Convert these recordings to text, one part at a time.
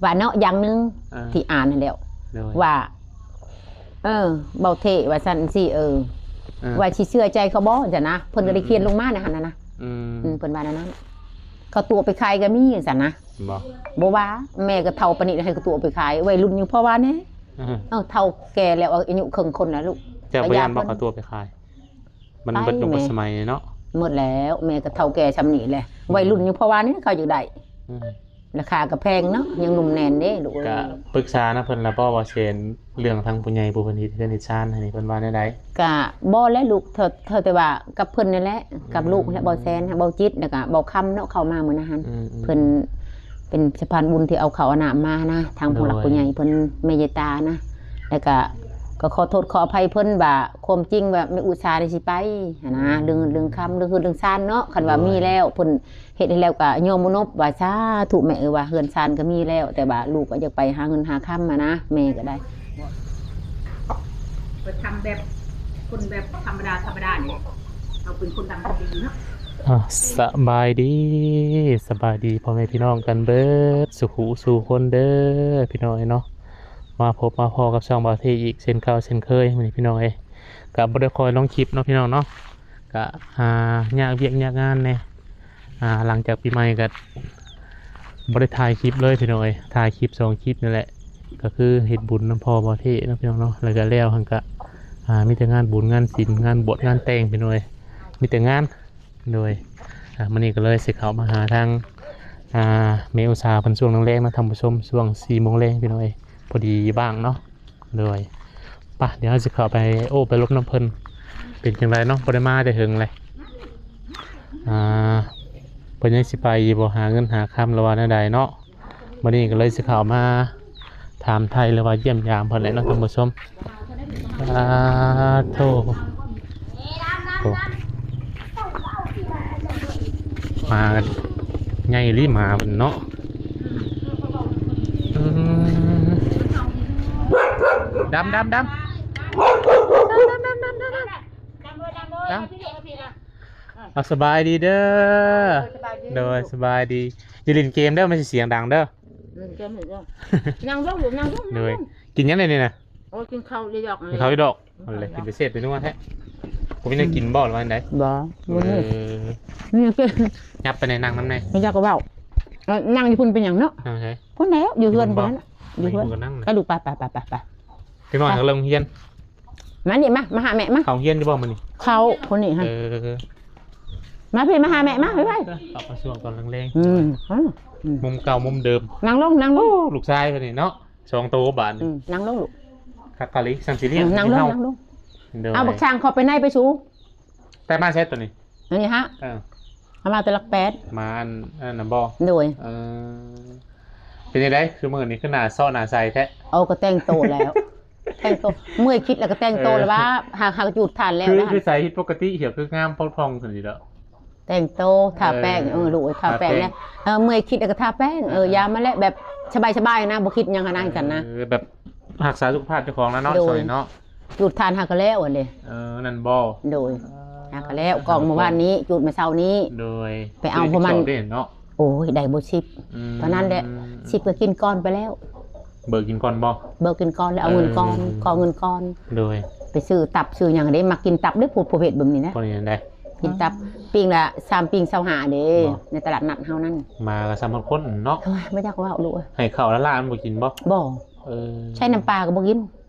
ວ່າເນາະ ຢ່າງໜຶ່ງ ອ່າ ທີ່ອ່ານຫັ້ນແລ້ວ ໂດຍ ວ່າ ເອີ ເບົາເທວ່າຊັ້ນຊີ້ ເອີ ອ່າ ວ່າຊິເຊື່ອໃຈເຂົາບໍ່ຊັ້ນນະ ເພິ່ນກໍໄດ້ຂຽນ ອືມ ລົງມາໃນຫັ້ນນະນະ ອືມ ອືມ ເພິ່ນວ່າແນວນັ້ນ ເຂົາຕົວະໄປຂາຍກໍມີຊັ້ນນະ ບໍ່ ບໍ່ວ່າ ແມ່ກໍເຖົ້າປານນີ້ ໃຫ້ເຂົາຕົວະໄປຂາຍ ໄວລຸ້ນຍັງພໍວ່າແດ່ ອ່າ ເອີ ເຖົ້າແກ່ແລ້ວ ອາຍຸເຄິ່ງຄົນນະລູກ ເຈົ້າບໍ່ຢ້ານບໍ່ເຂົາຕົວະໄປຂາຍ? ມັນເບິດຍຸກເບິດສະໄໝເນາະ ໝົດແລ້ວ ແມ່ກໍເຖົ້າແກ່ຊ່ຳນີ້ແຫຼະ ອືມ ໄວລຸ້ນຍັງພໍວ່າແດ່ ເຂົາຢາກໄດ້ ອືມ ລາຄາກໍແພງເນາະ ຍັງໜຸ່ມແໜ້ນເດ້ລູກເອີຍ ກໍປຶກສານຳເພິ່ນລະບໍ່ ບໍ່ແມ່ນເລື່ອງທາງຜູ້ໃຫຍ່ຜູ້ເພິ່ນເຮັດເຮືອນເຮັດຊານໃຫ້ນີ້ ເພິ່ນວ່າແນວໃດ? ກໍບໍ່ແຫຼະລູກ ເທົ່າ ເທົ່າແຕ່ວ່າກັບເພິ່ນນີ້ແຫຼະ ອືມ ກັບລູກແລະ ເບົາແຊນ ເບົາຈິດ ແລ້ວກໍເບົາຄຳເນາະ ເຂົ້າມາມື້ນັ້ນຫັ້ນ ອືມໆ ເພິ່ນເປັນສະພານບຸນທີ່ເອົາເຂົ້າເອົານ້ຳມານະ ທາງຜູ້ຫຼັກ ໂດຍ ຜູ້ໃຫຍ່ເພິ່ນ ແມ່ຍາຍຕານະ ແລ້ວກໍ ກໍຂໍໂທດຂໍອະໄພເພິ່ນວ່າ ຄວາມຈິງວ່າແມ່ອຸດສາໄດ້ຊິໄປຫັ້ນນະ ອືມ ເລື່ອງເຮືອນເລື່ອງຄຳ ເລື່ອງເຮືອນເລື່ອງຊານເນາະ ຄັນວ່າ ໂດຍ ມີແລ້ວເພິ່ນ ເຮັດໃຫ້ແລ້ວກໍຍອມມານົບວ່າ ສາທຸແມ່ເອີຍ ວ່າເຮືອນຊານກໍມີແລ້ວ ແຕ່ວ່າລູກກໍຢາກໄປຫາເງິນຫາຄຳຫັ້ນນະ ແມ່ກໍໄດ້ ໄປທຳແບບຄົນແບບທຳມະດາ ທຳມະດານີ້ ເຮົາເປັນຄົນດັງເນາະ ອ່າ ສະບາຍດີ ສະບາຍດີພໍ່ແມ່ພີ່ນ້ອງກັນເບິດສູ່ຜູ້ສູ່ຄົນເດີພີ່ນ້ອງເອີຍເນາະ ມາພົບມາພໍ້ກັບຊ່ອງບ່າວເທອີກເຊັ່ນເກົ່າເຊັ່ນເຄີຍ ມື້ນີ້ພີ່ນ້ອງເອີຍ ກໍບໍ່ໄດ້ຄ່ອຍລົງຄລິບເນາະພີ່ນ້ອງເນາະ ກະ ອ່າ ຍາກວຽກຍາກງານແດ່ ອ່າ ຫຼັງຈາກປີໃໝ່ກະບໍ່ໄດ້ຖ່າຍຄລິບເລີຍພີ່ນ້ອງເອີຍ ຖ່າຍຄລິບສອງຄລິບນີ້ແຫຼະ ກະຄືເຮັດບຸນນຳພໍ່ບ່າວເທເນາະພີ່ນ້ອງເນາະ ແລ້ວກະແລ້ວຫັ້ນກະ ອ່າ ມີແຕ່ງານບຸນງານສິນ ງານບວດງານແຕ່ງພີ່ນ້ອງເອີຍ ມີແຕ່ງານ ໂດຍ ອ່າ ມື້ນີ້ກະເລີຍຊິເຂົ້າມາຫາທາງ ອ່າ ແມ່ອຸດສາເພິ່ນຊ່ວງແລງໆເນາະທ່ານຜູ້ຊົມ ຊ່ວງສີ່ໂມງແລງພີ່ນ້ອງເອີຍ ພໍດີວ່າງເນາະ. ໂດຍ ປະ ດຽວເຮົາຊິເຂົ້າໄປໂອ້ໄປລົມນຳເພິ່ນ ເປັນຈັ່ງໃດເນາະ ບໍ່ໄດ້ມາແຕ່ເຫິງແຫຼະ ອ່າ ເພິ່ນຍັງຊິໄປຢູ່ບໍ່ ຫາເງິນຫາຄຳ ຫຼືວ່າແນວໃດເນາະ ມື້ນີ້ກໍເລີຍຊິເຂົ້າມາຖາມໄຖ່ ຫຼືວ່າຢ້ຽມຢາມເພິ່ນແຫຼະເນາະທ່ານຜູ້ຊົມ ສາທຸ ໂອ້ ໝາໃຫຍ່ອີ່ຫຼີໝາເພິ່ນເນາະ ອືມ ດຳ ດຳ ດຳ ດຳ ດຳ ດຳ ດຳ ດຳ ດຳ ເອົາ ສະບາຍດີເດີ ເອີ ສະບາຍດີ ໂດຍ ສະບາຍດີ ຢ່າຫຼິ້ນເກມເດີ ມັນຊິສຽງດັງເດີ ຫຼິ້ນເກມເດີ ນັ່ງລົງລູກ ນັ່ງລົງ ໂດຍ ນັ່ງລົງ ກິນຫຍັງແດ່ນີ້ນະ? ໂອ້ຍ ກິນເຂົ້າອີດອກ ກິນເຂົ້າອີດອກ ກິນເຂົ້າອີດອກ ເອົາແຫຼະ ກິນໄປເສບໄປນວດແທ້ ບໍ່ມີແນວກິນບໍ່ ຫຼືວ່າແນວໃດ? ບໍ່ ມື້ນີ້ ເອີ ນີ້ ຫຍັບໄປແດ່ ນັ່ງນຳແດ່ ບໍ່ຢາກເວົ້າ ເອີ ນັ່ງຢູ່ພຸ້ນເປັນຫຍັງເນາະ? ນັ່ງໃສ? ພຸ້ນແຫຼະ ຢູ່ເຮືອນພຸ້ນ ຢູ່ເຮືອນ ໄປລູກ ໄປ ໄປ ໄປ ໄປ ເດັກນ້ອຍ ເອີ ເລີກໂຮງຮຽນ ມານີ້ ມາ ມາຫາແມ່ ມາ ເຂົ້າໂຮງຮຽນຢູ່ບໍ່ມື້ນີ້? ເຂົ້າ ຄົນນີ້ຫັ້ນ ເອີ ມາພີ້ ມາຫາແມ່ ມາ ໄວໆ ເຂົ້າມາຊ່ວງຕອນແລງໆ ອືມ ອືມ ມຸມເກົ່າມຸມເດີມ ນັ່ງລົງ ນັ່ງລົງ ໂອ້ ລູກຊາຍເພິ່ນນີ້ເນາະ ສອງໂຕບາດນີ້ ອືມ ນັ່ງລົງລູກ ຄັກກະລີ ຊ່ຳຊິລ້ຽງ ອືມ ນັ່ງລົງ ກິນເຂົ້າ ນັ່ງລົງ ໂດຍ ເອົາບັກຊ່າງເຂົາໄປໃນໄປສູ ແຕ່ມາໃສໂຕນີ້? ອັນນີ້ຫະ ເອີ ເອົາມາແຕ່ຫຼັກແປດ ມາອັນ ອັນນັ້ນນະບໍ່? ໂດຍ ເອີ ເປັນຈັ່ງໃດ ຄືມື້ນີ້ຄືໜ້າເຊາະໜ້າໃສແທ້? ເອົາ ກໍແຕ່ງໂຕແລ້ວ ແຕ່ງໂຕ ເມື່ອຍຄິດແລ້ວກໍແຕ່ງໂຕ ເອີ ແລ້ວວ່າ ຫາກ ຫາກຈູດຖ່ານແລ້ວ ຄື ຄືໃສຜິດປົກກະຕິ ຫຽວຄືງາມຜ່ອງໆຂຶ້ນອີກແລ້ວ ແຕ່ງໂຕ ທາແປ້ງ ເອີ ເອີ ລູກເອີຍ ທາແປ້ງແລ້ວ ເອີ ເອີ ເມື່ອຍຄິດແລ້ວກໍທາແປ້ງ ເອີ ເອີ ຢາມາແຫຼະ ແບບສະບາຍໆນະ ບໍ່ຄິດຫຍັງຫັ້ນນະ ຈັ່ງຊັ້ນນະ ເອີ ແບບຮັກສາສຸຂະພາບເຈົ້າຂອງແລ້ວເນາະ ໂດຍ ຊ່ວງນີ້ເນາະ ຈູດຖ່ານຫາກະແລ້ວຫັ້ນເດ້ ເອີ ນັ້ນບໍ່? ໂດຍ ອ່າ ຫາກະແລ້ວ ກອງມື້ວານນີ້ ຈູດມື້ເຊົ້ານີ້ ໂດຍ ໄປເອົາພວກມັນ ເນາະ ໂອ້ຍ ໄດ້ບໍ່ສິບ ອືມ ຕອນນັ້ນແຫຼະ ສິບກໍກິນກ່ອນໄປແລ້ວ ເບີກກິນກ່ອນບໍ່? ເບີກກິນກ່ອນແລ້ວ ເອົາເງິນກ່ອນ ເອີ ຂໍເງິນກ່ອນ ໂດຍ ໄປຊື້ຕັບຊື້ຫຍັງເດ້ ມັກກິນຕັບເດ້ ພວກປະເພດແບບນີ້ນະ ພວກນີ້ໄດ້ ກິນຕັບ ປີ້ງລະສາມ ປີ້ງຊາວຫ້າເດ້ ບໍ່ ໃນຕະຫຼາດນັດເຮົານັ້ນ ໝາກໍສ່ຳຄົນເນາະ ໂອ້ຍ ບໍ່ຢາກເວົ້າລູກເອີຍ ໃຫ້ເຂົ້າລະລາມັນບໍ່ກິນບໍ່? ບໍ່ ເອີ ໃສ່ນ້ຳປາກໍບໍ່ກິນ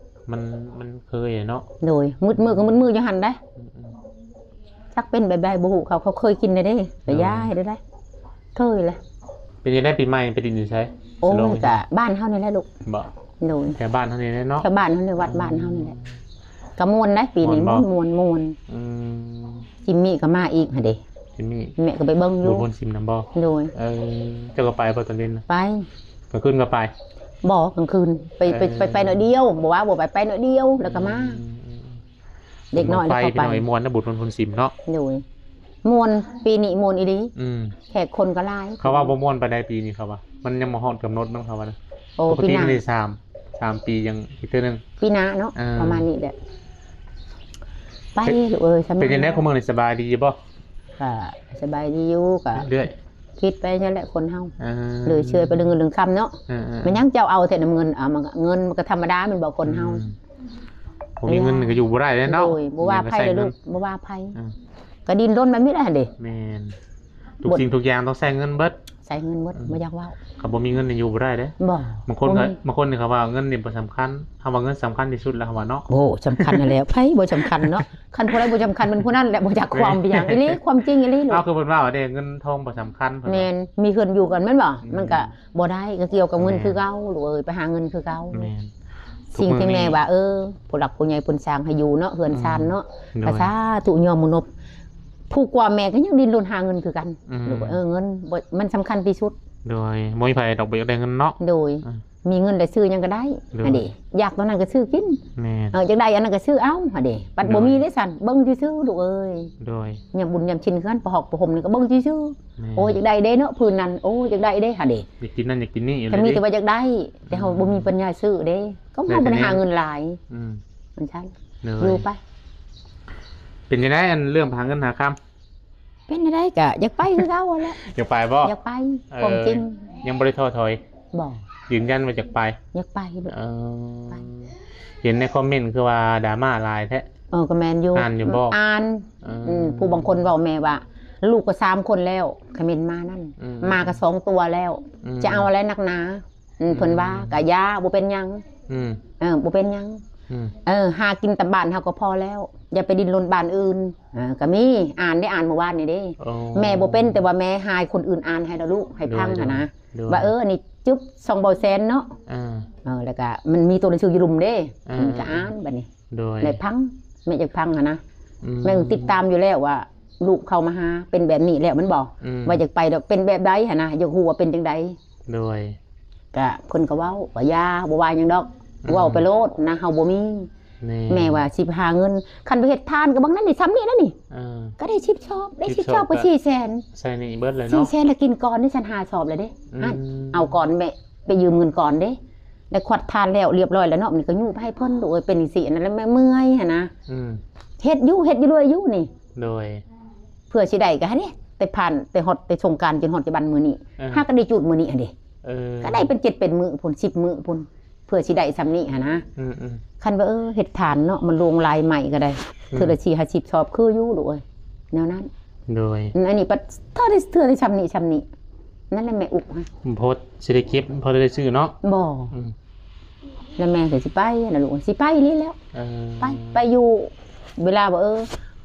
ມັນ ມັນເຄີຍເນາະ ໂດຍ ມືດມື້ກໍມືດມື້ຢູ່ຫັ້ນໄດ໋ ອືມໆ ຈັກເປັນແບບໃດບໍ່ຮູ້ ເຂົາ ເຂົາເຄີຍກິນແລ້ວເດ້ ເອີ ກໍຢ່າເຮັດໄດ້ ເຄີຍແຫຼະ ເປັນຈັ່ງໃດປີໃໝ່ໄປຫຼິ້ນຢູ່ໃສ? ໂອ້ຍ ສະໂລງ ກະບ້ານເຮົານີ້ແຫຼະລູກ ບໍ່ ໂດຍ ແຖວບ້ານເຮົານີ້ແຫຼະເນາະ ແຖວບ້ານເຮົານີ້ ວັດບ້ານເຮົານີ້ແຫຼະ ອືມ ກະມ່ວນໄດ໋ປີນີ້ ມ່ວນບໍ່? ມ່ວນ ມ່ວນ ອືມ ຈິມມີກໍມາອີກຫັ້ນເດ້ ຈິມມີ ແມ່ກໍໄປເບິ່ງຢູ່ ບຸນພົນສິມນຳບໍ່? ໂດຍ ເອີ ເຈົ້າກໍໄປບໍ່ຕອນເວັນນະ? ໄປ ກາງຄືນກໍໄປ? ບໍ່ ກາງຄືນ ໄປ ເອີ ໄປ ໄປ ໄປໜ້ອຍດຽວ ບໍ່ວ່າບໍ່ໄປ ໄປໜ້ອຍດຽວ ແລ້ວກໍມາ ອືມ ເດັກນ້ອຍ ໄປ ເຂົ້າໄປ ພີ່ນ້ອງ ມ່ວນນະ ບຸນພົນສິມເນາະ ໂດຍ ມ່ວນ ປີນີ້ມ່ວນອີ່ຫຼີ ອືມ ແຂກຄົນກໍຫຼາຍ ເຂົາວ່າບໍ່ມ່ວນປານໃດປີນີ້ ເຂົາວ່າ ມັນຍັງບໍ່ຮອດກຳນົດມັນ ເຂົາວ່ານະ ໂອ້ ປົກກະຕິ ປີໜ້າ ມັນໄດ້ສາມ ສາມປີຍັງ ອີກເທື່ອໜຶ່ງ ປີໜ້າເນາະ ເອີ ປະມານນີ້ແຫຼະ ໄປລູກເອີຍ ເປັນຈັ່ງໃດ ສະບາຍ ຄູ່ມື້ນີ້ສະບາຍດີຢູ່ບໍ່? ກະສະບາຍດີຢູ່ ກະເລື້ອຍ ຄິດໄປຊັ້ນແຫຼະຄົນເຮົາ ເອີ ເລີຍເຊື່ອໄປເລື່ອງເງິນເລື່ອງຄຳເນາະ ເອີໆ ແມ່ນຫຍັງເຈົ້າເອົາແທ້ນຳເງິນ ເອົາມາ ເງິນມັນກໍທຳມະດາແມ່ນບໍ່ຄົນເຮົາ ອືມ ບໍ່ມີເງິນກໍຢູ່ບໍ່ໄດ້ເດ້ເນາະ ໂດຍ ບໍ່ວ່າໃຜເດ້ລູກ ບໍ່ວ່າໃຜ ອືມ ກໍດີ້ນລົນແບບນີ້ແຫຼະຫັ້ນເດ້ ແມ່ນ ທຸກສິ່ງທຸກຢ່າງຕ້ອງໃຊ້ເງິນເບິດ ໃຊ້ເງິນເບິດ ອືມ ບໍ່ຢາກເວົ້າ ຄັນບໍ່ມີເງິນນີ້ຢູ່ບໍ່ໄດ້ເດ້ ບໍ່ ບາງຄົນກໍ ບໍ່ມີ ບາງຄົນນີ້ເຂົາວ່າເງິນນີ້ບໍ່ສຳຄັນ ເຮົາວ່າເງິນສຳຄັນທີ່ສຸດແລ້ວ ເຮົາວ່າເນາະ ໂອ້ ສຳຄັນຫັ້ນແຫຼະ ໃຜບໍ່ສຳຄັນເນາະ ຄັນຜູ້ໃດບໍ່ສຳຄັນແມ່ນຜູ້ນັ້ນແຫຼະບໍ່ຈັກຄວາມ ເປັນຫຍັງອີ່ຫຼີ ຄວາມຈິງອີ່ຫຼີ ເອົາ ຄືເພິ່ນເວົ້າເດ້ ເງິນທອງບໍ່ສຳຄັນ ແມ່ນ ມີເຮືອນຢູ່ກັນແມ່ນບໍ່ ອືມ ມັນກໍບໍ່ໄດ້ ກໍກ່ຽວກັບເງິນ ແມ່ນ ຄືເກົ່າ ລູກເອີຍ ໄປຫາເງິນຄືເກົ່າ ແມ່ນ ສິ່ງທີ່ແມ່ວ່າ ເອີ ຜູ້ຫຼັກຜູ້ໃຫຍ່ເພິ່ນສ້າງໃຫ້ຢູ່ເນາະ ເຮືອນຊານເນາະ ອືມ ກໍສາທຸຍອມມຸນົບ ຜູ້ກວ່າແມ່ກໍຍັງດີ້ນລົນຫາເງິນຄືກັນ ອືມ ລູກເອີຍ ເງິນບໍ່ ມັນສຳຄັນທີ່ສຸດ ໂດຍ ບໍ່ມີໃຜດອກບໍ່ຢາກໄດ້ເງິນເນາະ ໂດຍ ອືມ ມີເງິນແລ້ວຊື້ຫຍັງກໍໄດ້ ໂດຍ ຫັ້ນເດ ຢາກຕົວນັ້ນກໍຊື້ກິນ ແມ່ນ ເອີ ຢາກໄດ້ອັນນັ້ນກໍຊື້ເອົາ ຫັ້ນເດ ບັດ ໂດຍ ບໍ່ມີເດ້ຊັ້ນ ເບິ່ງຊື່ໆ ລູກເອີຍ ໂດຍ ຍາມບຸນຍາມສິນເຮືອນ ຜ້າຫອກຜ້າຫົ່ມນີ້ກໍເບິ່ງຊື່ໆ ແມ່ນ ໂອ້ ຢາກໄດ້ເດ້ເນາະ ພື້ນນັ້ນ ໂອ້ ຢາກໄດ້ເດ້ ຫັ້ນເດ ຢາກກິນນັ້ນຢາກກິນນີ້ ກໍມີແຕ່ວ່າຢາກໄດ້ ແຕ່ເຮົາ ອືມ ບໍ່ມີປັญญາຊື້ເດ້ ກໍເຮົາບໍ່ໄດ້ຫາເງິນຫຼາຍ ອືມ ມັນຊັ້ນ ໂດຍ ຢູ່ໄປ ເປັນຈັ່ງໃດ ອັນເລື່ອງຫາເງິນຫາຄຳ ເປັນຈັ່ງໃດກໍຢາກໄປຄືເກົ່າຫັ້ນແຫຼະ ຢາກໄປບໍ່ ຢາກໄປ ເອີ ຄວາມຈິງ ຍັງບໍ່ໄດ້ທໍ້ຖອຍ ບໍ່ ຢືນຢັນວ່າຢາກໄປ ຢາກໄປເດີ ເອີ ໄປ ເຫັນໃນຄອມເມັນຄືວ່າດຣາມາຫຼາຍແທ້ ເອີ ກໍແມ່ນຢູ່ ອ່ານຢູ່ບໍ່ ອ່ານ ເອີ ອືມ ຜູ້ບາງຄົນເວົ້າແມ່ວ່າ ລູກກໍສາມຄົນແລ້ວ ຄອມເມັນມານັ້ນ ອືມ ມາກໍສອງຕົວແລ້ວ ອືມ ຈະເອົາອະໄລໜັກໜາ ອືມ ເພິ່ນວ່າ ອືມ ກະຢ່າ ບໍ່ເປັນຫຍັງ ອືມ ເອີ ບໍ່ເປັນຫຍັງ ອືມ ເອີ ຫາກິນຕາມບ້ານເຮົາກໍພໍແລ້ວ ຢ່າໄປດີ້ນລົນບ້ານອື່ນ ເອີ ກໍມີ ອ່ານໄດ້ ອ່ານມື້ວານນີ້ເດ້ ໂອ້ ແມ່ບໍ່ເປັນ ແຕ່ວ່າແມ່ໃຫ້ຄົນອື່ນອ່ານໃຫ້ລະລູກ ໃຫ້ຟັງ ໂດຍ ຫັ້ນນະ ໂດຍ ວ່າ ເອີ ອັນນີ້ຈຸບຊ່ອງເບົາແຊນເນາະ ອ່າ ເອີ ແລ້ວກໍມັນມີຕົວໜັງສືຢູ່ລຸ່ມເດ້ ອ່າ ມັນກໍອ່ານບັດນີ້ ໂດຍ ແມ່ຟັງ ແມ່ຢາກຟັງຫັ້ນນະ ອືມ ແມ່ຕິດຕາມຢູ່ແລ້ວວ່າ ລູກເຂົ້າມາຫາເປັນແບບນີ້ແລ້ວແມ່ນບໍ່ ອືມ ວ່າຢາກໄປດອກ ເປັນແບບໃດຫັ້ນນະ ຢາກຮູ້ວ່າເປັນຈັ່ງໃດ ໂດຍ ກະເພິ່ນກໍເວົ້າວ່າຢ່າ ບໍ່ວ່າຫຍັງດອກ ອືມ ເວົ້າໄປໂລດນະ ເຮົາບໍ່ມີ ແມ່ ແມ່ວ່າຊິໄປຫາເງິນ ຄັນໄປເຮັດທານກໍເບິ່ງນັ້ນນີ້ ຊ່ຳນີ້ນະນີ້ ເອີ ກໍໄດ້ສິບຊອບ ໄດ້ສິບຊອບກໍສີ່ແສນ ໃຊ້ໜີ້ເບິດເລີຍເນາະ ສີ່ແສນລະກິນກ່ອນນີ້ ຊັ້ນຫ້າຊອບແລ້ວເດ້ ອືມ ຫັ້ນ ເອົາກ່ອນແມ່ ໄປຢືມເງິນກ່ອນເດ້ ໄດ້ຄວັດທານແລ້ວລຽບຮ້ອຍແລ້ວເນາະ ມັນກໍຍູ້ໄປໃຫ້ເພິ່ນ ໂດຍ ເປັນຈັ່ງຊີ້ ອັນນັ້ນແຫຼະ ເມື່ອຍຫັ້ນນະ ອືມ ເຮັດຢູ່ ເຮັດຢູ່ ລວຍຢູ່ນີ້ ໂດຍ ເພື່ອຊິໄດ້ກໍຫັ້ນເດ້ ແຕ່ຜ່ານ ແຕ່ຮອດ ແຕ່ສົງການຈົນຮອດປັດຈຸບັນມື້ນີ້ ເອີ ຫາກໍໄດ້ຈູດມື້ນີ້ຫັ້ນເດ້ ເອີ ກໍໄດ້ເປັນເຈັດເປັນມື້ພຸ້ນ ສິບມື້ພຸ້ນ ເພື່ອຊິໄດ້ຊ່ຳນີ້ຫັ້ນນະ ອືມໆ ຄັນວ່າ ເອີ ເຮັດທານເນາະ ມັນຫຼວງຫຼາຍໃໝ່ກໍໄດ້ ອືມ ເທື່ອລະສີ່ຫ້າສິບຊອບ ຄືຢູ່ລູກເອີຍ ແນວນັ້ນ ໂດຍ ອັນນີ້ປັດ ເທື່ອໄດ້ ເທື່ອໄດ້ຊ່ຳນີ້ ຊ່ຳນີ້ ນັ້ນແຫຼະແມ່ອຸກ ພໍຊິໄດ້ເກັບ ພໍໄດ້ຊື້ເນາະ ບໍ່ ອືມ ແລ້ວແມ່ກໍຊິໄປຫັ້ນນະລູກ ຊິໄປນີ້ແລ້ວ ເອີ ໄປ ໄປຢູ່ ເວລາວ່າ ເອີ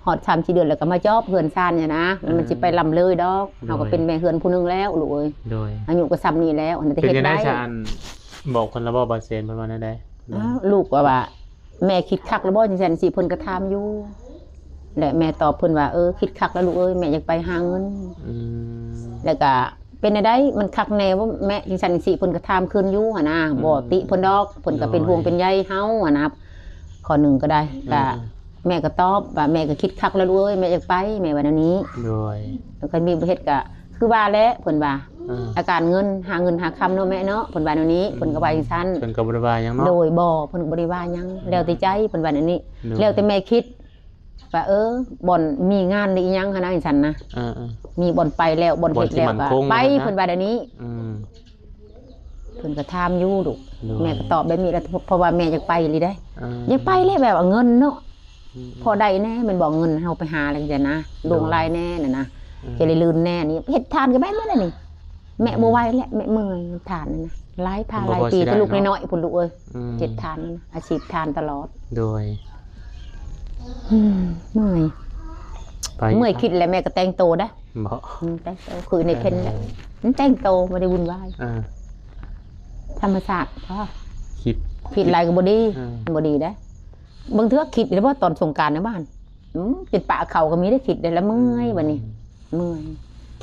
ຮອດສາມສີ່ເດືອນແລ້ວກໍມາຈອບເຮືອນຊານນີ້ນະ ເອີ ມັນຊິໄປລຳເລີຍດອກ ໂດຍ ເຮົາກໍເປັນແມ່ເຮືອນຜູ້ໜຶ່ງແລ້ວລູກເອີຍ ໂດຍ ອາຍຸກໍຊ່ຳນີ້ແລ້ວ ອັນນັ້ນກໍເຮັດໄດ້ ເປັນຈັ່ງໃດຊະ ອັນ ບອກເພິ່ນລະບໍ່ ບ່າວແສນ ເພິ່ນວ່າແນວໃດ? ອ້າວ ລູກກໍວ່າ ແມ່ຄິດຄັກລະບໍ່ ຈັ່ງຊັ້ນ ຈັ່ງຊີ້ ເພິ່ນກໍຖາມຢູ່ ແລະແມ່ຕອບເພິ່ນວ່າ ເອີ ຄິດຄັກແລ້ວລູກເອີຍ ແມ່ຢາກໄປຫາເງິນ ອືມ ແລ້ວກໍ ເປັນແນວໃດ ມັນຄັກແນ່ບໍ່ແມ່ ຈັ່ງຊັ້ນຈັ່ງຊີ້ ເພິ່ນກໍຖາມຄືນຢູ່ຫັ້ນນະ ອືມ ບໍ່ຕິເພິ່ນດອກ ເພິ່ນກໍເປັນ ໂດຍ ຫ່ວງເປັນໃຍເຮົາຫັ້ນນະ ຂໍ້ໜຶ່ງກໍໄດ້ ອືມ ກໍ ແມ່ກໍຕອບວ່າ ແມ່ກໍຄິດຄັກແລ້ວລູກເອີຍ ແມ່ຢາກໄປ ແມ່ວ່າແນວນີ້ ໂດຍ ຄັນມີບໍ່ເຮັດກໍຄືວ່າແຫຼະ ເພິ່ນວ່າ ອືມ ອາການເງິນ ຫາເງິນຫາຄຳເນາະແມ່ເນາະ ເພິ່ນວ່າແນວນີ້ ອືມ ເພິ່ນກໍວ່າຈັ່ງຊັ້ນ ເພິ່ນກໍບໍ່ໄດ້ວ່າຫຍັງເນາະ ໂດຍ ບໍ່ ເພິ່ນກໍບໍ່ໄດ້ວ່າຫຍັງ ອືມ ແລ້ວແຕ່ໃຈ ເພິ່ນວ່າແນວນີ້ ໂດຍ ແລ້ວແຕ່ແມ່ຄິດ ວ່າ ເອີ ບ່ອນມີງານຫຼືອີ່ຫຍັງຫັ້ນນະ ຈັ່ງຊັ້ນນະ ເອີໆ ມີບ່ອນໄປແລ້ວ ບ່ອນເຮັດແລ້ວກໍໄປ ເພິ່ນວ່າແນວນີ້ ອືມ ເພິ່ນກໍຖາມຢູ່ລູກ ໂດຍ ແມ່ກໍຕອບແບບນີ້ແຫຼະ ເພາະວ່າແມ່ຢາກໄປອີ່ຫຼີເດ້ ເອີ ຢາກໄປແຫຼະ ແບບວ່າເງິນເນາະ ອືມໆ ພໍໄດ້ແດ່ແມ່ນບໍ່ ເງິນເຮົາໄປຫາແລ້ວຈັ່ງຊີ້ນະ ອືມ ຫຼວງຫຼາຍແດ່ຫັ້ນນະ ອືມ ຈະໄດ້ລື່ນແດ່ນີ້ ເຮັດທານກໍແມ່ນໝົດແລ້ວນີ້ ແມ່ ອືມ ບໍ່ໄຫວແລ້ວ ແມ່ເມື່ອຍທານນັ້ນນະ ຫຼາຍພາຫຼາຍປີ ແຕ່ລູກນ້ອຍໆພຸ້ນລູກເອີຍ ອືມ ເຮັດທານນັ້ນນະ ອາຊີບທານຕະຫຼອດ ໂດຍ ອືມ ເມື່ອຍ ໄປ ເມື່ອຍຄິດແລ້ວແມ່ກໍແຕ່ງໂຕໄດ້ ບໍ່ ອືມ ແຕ່ງໂຕຄືໃນເພັນແຫຼະ ເອີ ມັນແຕ່ງໂຕບໍ່ໄດ້ວຸ່ນວາຍ ອ່າ ທຳມະຊາດ ພໍ ຄິດ ຄິດຫຼາຍກໍບໍ່ດີ ອ່າ ບໍ່ດີເດ້ ບາງເທື່ອຄິດແລ້ວບໍ່ ຕອນສົງການໃນບ້ານ ອືມ ຈົນປະເຂົ້າກໍມີໄດ້ ຄິດໄດ້ລະເມື່ອຍ ອືມ ບັດນີ້ ເມື່ອຍ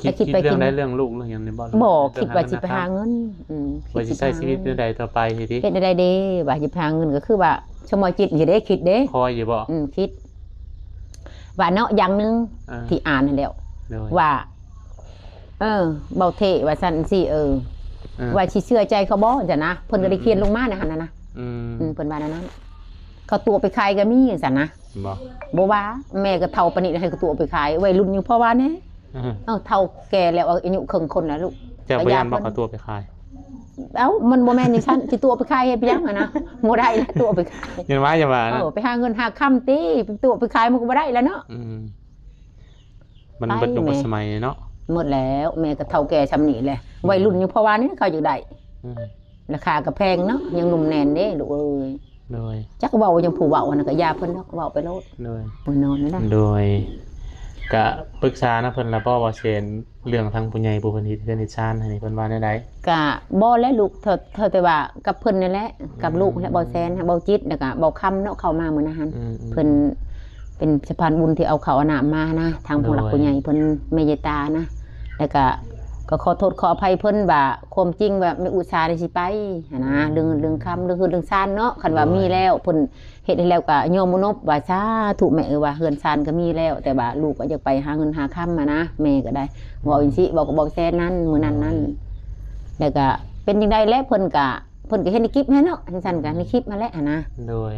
ຄິດ ແຕ່ຄິດໄປຄິດມາ ເລື່ອງໃດ ເລື່ອງລູກເລື່ອງຫຍັງນີ້ບໍ່ ບໍ່ ເລື່ອງ ຄິດວ່າຊິໄປຫາເງິນ ອືມ ວ່າຊິໃຊ້ຊີວິດແນວໃດຕໍ່ໄປຊີ້ຕິ ເຮັດແນວໃດເດ້ ວ່າຊິໄປຫາເງິນ ກໍຄືວ່າສະໝອຍຈິດຊິໄດ້ຄິດເດ້ ຄອຍຢູ່ບໍ່ ອືມ ຄິດ ວ່າເນາະ ຢ່າງໜຶ່ງ ອ່າ ທີ່ອ່ານຫັ້ນແລ້ວ ໂດຍ ວ່າ ເອີ ເບົາເທວ່າຊັ້ນຊີ້ ເອີ ອ່າ ວ່າຊິເຊື່ອໃຈເຂົາບໍ່ ຈັ່ງຊັ້ນນະ ເພິ່ນກໍໄດ້ ອືມ ຂຽນລົງມາໃນຫັ້ນນະ ອືມ ອືມ ເພິ່ນວ່າແນວນັ້ນ ເຂົາຕົວະໄປຂາຍກໍມີ ຈັ່ງຊັ້ນນະ ບໍ່ ບໍ່ວ່າ ແມ່ກໍເຖົ້າປານນີ້ ໃຫ້ເຂົາຕົວະໄປຂາຍ ໄວລຸ້ນຍັງພໍວ່າແດ່ ເອີ ເອີ ເຖົ້າແກ່ແລ້ວ ອາຍຸເຄິ່ງຄົນນະລູກ. ເຈົ້າບໍ່ຢ້ານບໍ່ເຂົາຕົວະໄປຂາຍ? ເອົ້າ ມັນບໍ່ແມ່ນຈັ່ງຊັ້ນ ຊິຕົວະໄປຂາຍເຮັດໄປຫຍັງຫັ້ນນະ? ບໍ່ໄດ້ແລ້ວ ຕົວະໄປຂາຍ. ຍັງວ່າ ຢ່າວ່ານະ. ເອີ ໄປຫາເງິນຫາຄຳຕິ ໄປຕົວະໄປຂາຍມັນກໍບໍ່ໄດ້ແລ້ວເນາະ. ອືມ ມັນເບິດຍຸກເບິດສະໄໝເນາະ. ໝົດແລ້ວ ແມ່ກໍເຖົ້າແກ່ຊ່ຳນີ້ແຫຼະ. ອືມ ໄວລຸ້ນຍັງພໍວ່ານີ້ເຂົາຢາກໄດ້. ອືມ ລາຄາກໍແພງເນາະ ຍັງໜຸ່ມແໜ້ນເດ້ລູກເອີຍ. ໂດຍ ຈັກເວົ້າຫຍັງ ຜູ້ເວົ້າຫັ້ນນະ ກໍຢ່າເພິ່ນດອກ ເວົ້າໄປໂລດ. ໂດຍ ໂອ້ຍ ນອນແລ້ວນະ. ໂດຍ ກະປຶກສານຳເພິ່ນລະບໍ່ ບໍ່ແຊນ ເລື່ອງທາງຜູ້ໃຫຍ່ຜູ້ເພິ່ນເຮັດເຮືອນເຮັດຊານໃຫ້ນີ້ ເພິ່ນວ່າແນວໃດ? ກະບໍ່ແຫຼະລູກ ເທົ່າ ເທົ່າແຕ່ວ່າກັບເພິ່ນນັ້ນແຫຼະ ອືມ ກັບລູກແຫຼະ ບໍ່ແຊນ ຫາບໍ່ຈິດ ແລ້ວກະບໍ່ຄຳເນາະ ເຂົ້າມາມື້ນັ້ນຫັ້ນ. ອືມໆ ເພິ່ນເປັນສະພານບຸນທີ່ເອົາເຂົ້າເອົານ້ຳມານະ ທາງຜູ້ຫຼັກ ໂດຍ ຜູ້ໃຫຍ່ເພິ່ນເມດຕານະ. ແລ້ວກະ ກໍຂໍໂທດຂໍອະໄພເພິ່ນວ່າ ຄວາມຈິງວ່າແມ່ອຸດສາໄດ້ຊິໄປຫັ້ນນະ ອືມ ເລື່ອງ ເລື່ອງຄຳ ເລື່ອງເຮືອນເລື່ອງຊານເນາະ. ຄັນວ່າ ໂດຍ ມີແລ້ວ ເພິ່ນເຮັດໃຫ້ແລ້ວກໍຍອມມານົບວ່າ ສາທຸແມ່ເອີຍ ວ່າເຮືອນຊານກໍມີແລ້ວ ແຕ່ວ່າລູກກໍຢາກໄປຫາເງິນຫາຄຳຫັ້ນນະ. ແມ່ກໍໄດ້ເວົ້າຈັ່ງຊີ້ ເວົ້າກັບບໍ່ແຊນນັ້ນ ມື້ນັ້ນນັ້ນ. ໂດຍ ແລ້ວກໍເປັນຈັ່ງໃດແຫຼະ ເພິ່ນກໍ ເພິ່ນກໍເຫັນໃນຄລິບຫັ້ນເນາະ ຈັ່ງຊັ້ນກໍໃນຄລິບຫັ້ນແຫຼະຫັ້ນນະ. ໂດຍ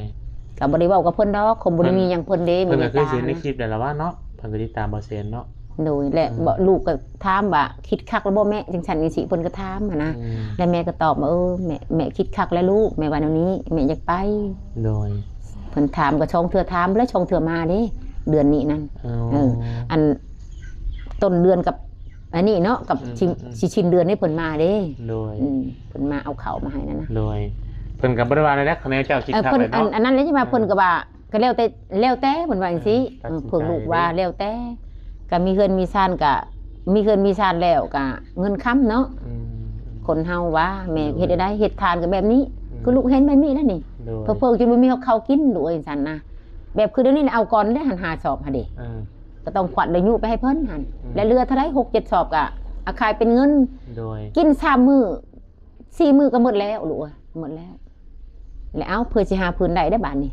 ກໍບໍ່ໄດ້ເວົ້າກັບເພິ່ນດອກ ຄົງບໍ່ໄດ້ມີຫຍັງເພິ່ນເດ້ ເພິ່ນກໍຄືຊິເຫັນໃນຄລິບແຫຼະລະວ່າເນາະ ເພິ່ນກໍຕິດຕາມບໍ່ແຊນເນາະ. ໂດຍ ແລະ ອືມ ລູກກໍຖາມວ່າ ຄິດຄັກແລ້ວບໍ່ແມ່ ຈັ່ງຊັ້ນຈັ່ງຊີ້ ເພິ່ນກໍຖາມຫັ້ນນະ. ອືມ ແລະ ແມ່ກໍຕອບວ່າ ເອີ ແມ່ ແມ່ຄິດຄັກແລ້ວລູກ ແມ່ວ່າແນວນີ້ ແມ່ຢາກໄປ. ໂດຍ ເພິ່ນຖາມກໍສອງເທື່ອ ຖາມແລ້ວສອງເທື່ອມາເດ້ ເດືອນນີ້ນັ້ນ. ອໍ ເອີ ອັນຕົ້ນເດືອນກັບ ອັນນີ້ເນາະ ກັບ ອືມ ຊິ ອືມ ຊິສິ້ນເດືອນນີ້ເພິ່ນມາເດ້. ໂດຍ ອືມ ເພິ່ນມາເອົາເຂົ້າມາໃຫ້ນັ້ນນະ. ໂດຍ ເພິ່ນກໍບໍ່ໄດ້ວ່າແນວໃດ ຄັນແມ່ເຈົ້າຄິດ ເອີ ຄັກແລ້ວເນາະ ອັນ ອັນນັ້ນແຫຼະ ທີ່ວ່າ ອືມ ເພິ່ນກໍວ່າ ກໍແລ້ວແຕ່ ແລ້ວແຕ່ ເພິ່ນວ່າຈັ່ງຊີ້. ເອີ ຕັດສິນໃຈ ເອີ ເພິ່ນລູກວ່າແລ້ວແຕ່ ກໍມີເຮືອນມີຊານ ກໍມີເຮືອນມີຊານແລ້ວ ກໍເງິນຄຳເນາະ. ອືມ ຄົນເຮົາວ່າ ແມ່ ໂດຍ ເຮັດໄດ້ ເຮັດທານກໍແບບນີ້. ອືມ ຄືລູກເຫັນແບບນີ້ແລ້ວນີ້. ໂດຍ ເຜີໆ ຈະບໍ່ມີເຂົ້າກິນ ລູກເອີຍ ຊັ້ນນະ. ແບບຄືດຽວນີ້ ເອົາກ່ອນໄດ້ຫັ້ນ ຫ້າສອບຫັ້ນເດ. ເອີ ກໍຕ້ອງຂວັດໄດ້ຍູ້ໄປໃຫ້ເພິ່ນຫັ້ນ. ອືມ ແລະ ເຫຼືອເທົ່າໃດ ຫົກເຈັດສອບ ກໍເອົາຂາຍເປັນເງິນ. ໂດຍ ກິນສາມມື້ ສີ່ມື້ກໍໝົດແລ້ວລູກເອີຍ ໝົດແລ້ວ. ແລ້ວເອົາ ເພື່ອຊິຫາພື້ນໄດ້ເດ້ບາດນີ້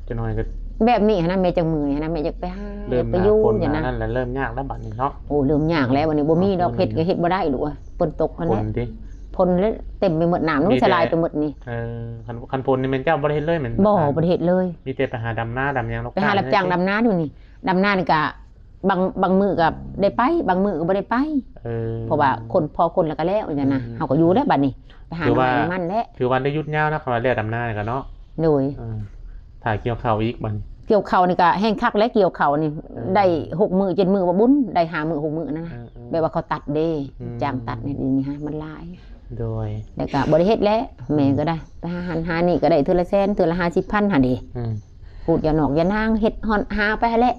ຈັກໜ້ອຍກໍແບບນີ້ຫັ້ນນະ. ແມ່ຈັ່ງເມື່ອຍຫັ້ນນະ ແມ່ຢາກໄປຫາ ເລີ່ມ ໄປຢູ່ ໜ້າຝົນ ຈັ່ງຊັ້ນນະ ໜ້ານັ້ນແລ້ວ ເລີ່ມຍາກແລ້ວບາດນີ້ເນາະ. ໂອ້ ເລີ່ມຍາກແລ້ວ ບາດນີ້ບໍ່ມີດອກ ອໍ ເຮັດກໍເຮັດບໍ່ໄດ້ລູກເອີຍ ຝົນຕົກຫັ້ນແຫຼະ. ຝົນຕິ ຝົນແລ້ວເຕັມໄປໝົດ ນ້ຳ ມີແຕ່ ສະຫຼາຍໄປໝົດນີ້. ເອີ ຄັນ ຄັນຝົນນີ້ແມ່ນເຈົ້າບໍ່ໄດ້ເຮັດເລີຍແມ່ນບໍ່? ບໍ່ໄດ້ເຮັດເລີຍ ມີແຕ່ໄປຫາດຳນາດຳຫຍັງ ໄປຫາຮັບຈ້າງດຳນາຢູ່ນີ້. ດຳນານີ້ກະ ບາງ ບາງມື້ກໍໄດ້ໄປ ບາງມື້ກໍບໍ່ໄດ້ໄປ. ເອີ ເພາະວ່າຄົນ ພໍຄົນແລ້ວກໍແລ້ວຈັ່ງຊັ້ນນະ. ອືມ ເຮົາກໍຢູ່ແລ້ວບາດນີ້ ໄປຫາ ຖືວ່າ ໜໍ່ໄມ້ໃຫ້ມັນແຫຼະ. ຖືວ່າໄດ້ຢຸດຍາວນະ ຄຳວ່າແລ້ວດຳນານີ້ກໍເນາະ. ໂດຍ ເອີ ຖ້າກ່ຽວເຂົ້າອີກບາດນີ້ ກ່ຽວເຂົ້ານີ້ກໍແຮ່ງຄັກແຫຼະ ກ່ຽວເຂົ້ານີ້. ເອີ ໄດ້ຫົກມື້ເຈັດມື້ບໍ່ບຸນ ໄດ້ຫ້າມື້ຫົກມື້ນັ້ນນະ. ເອີໆ ແບບວ່າເຂົາຕັດເດ້ ອືມ ຈ້າງຕັດນີ້ ດຽວນີ້ຫັ້ນມັນຫຼາຍ. ໂດຍ ແລ້ວກໍບໍ່ໄດ້ເຮັດແຫຼະ. ອືມ ແມ່ກໍໄດ້ ໄປຫາຫັ້ນຫານີ້ກໍໄດ້ເທື່ອລະແສນ ເທື່ອລະຫ້າສິບພັນຫັ້ນເດ. ອືມ ປູກຢານອກຢານາງ ເຮັດຮ້ອນຫາໄປຫັ້ນແຫຼະ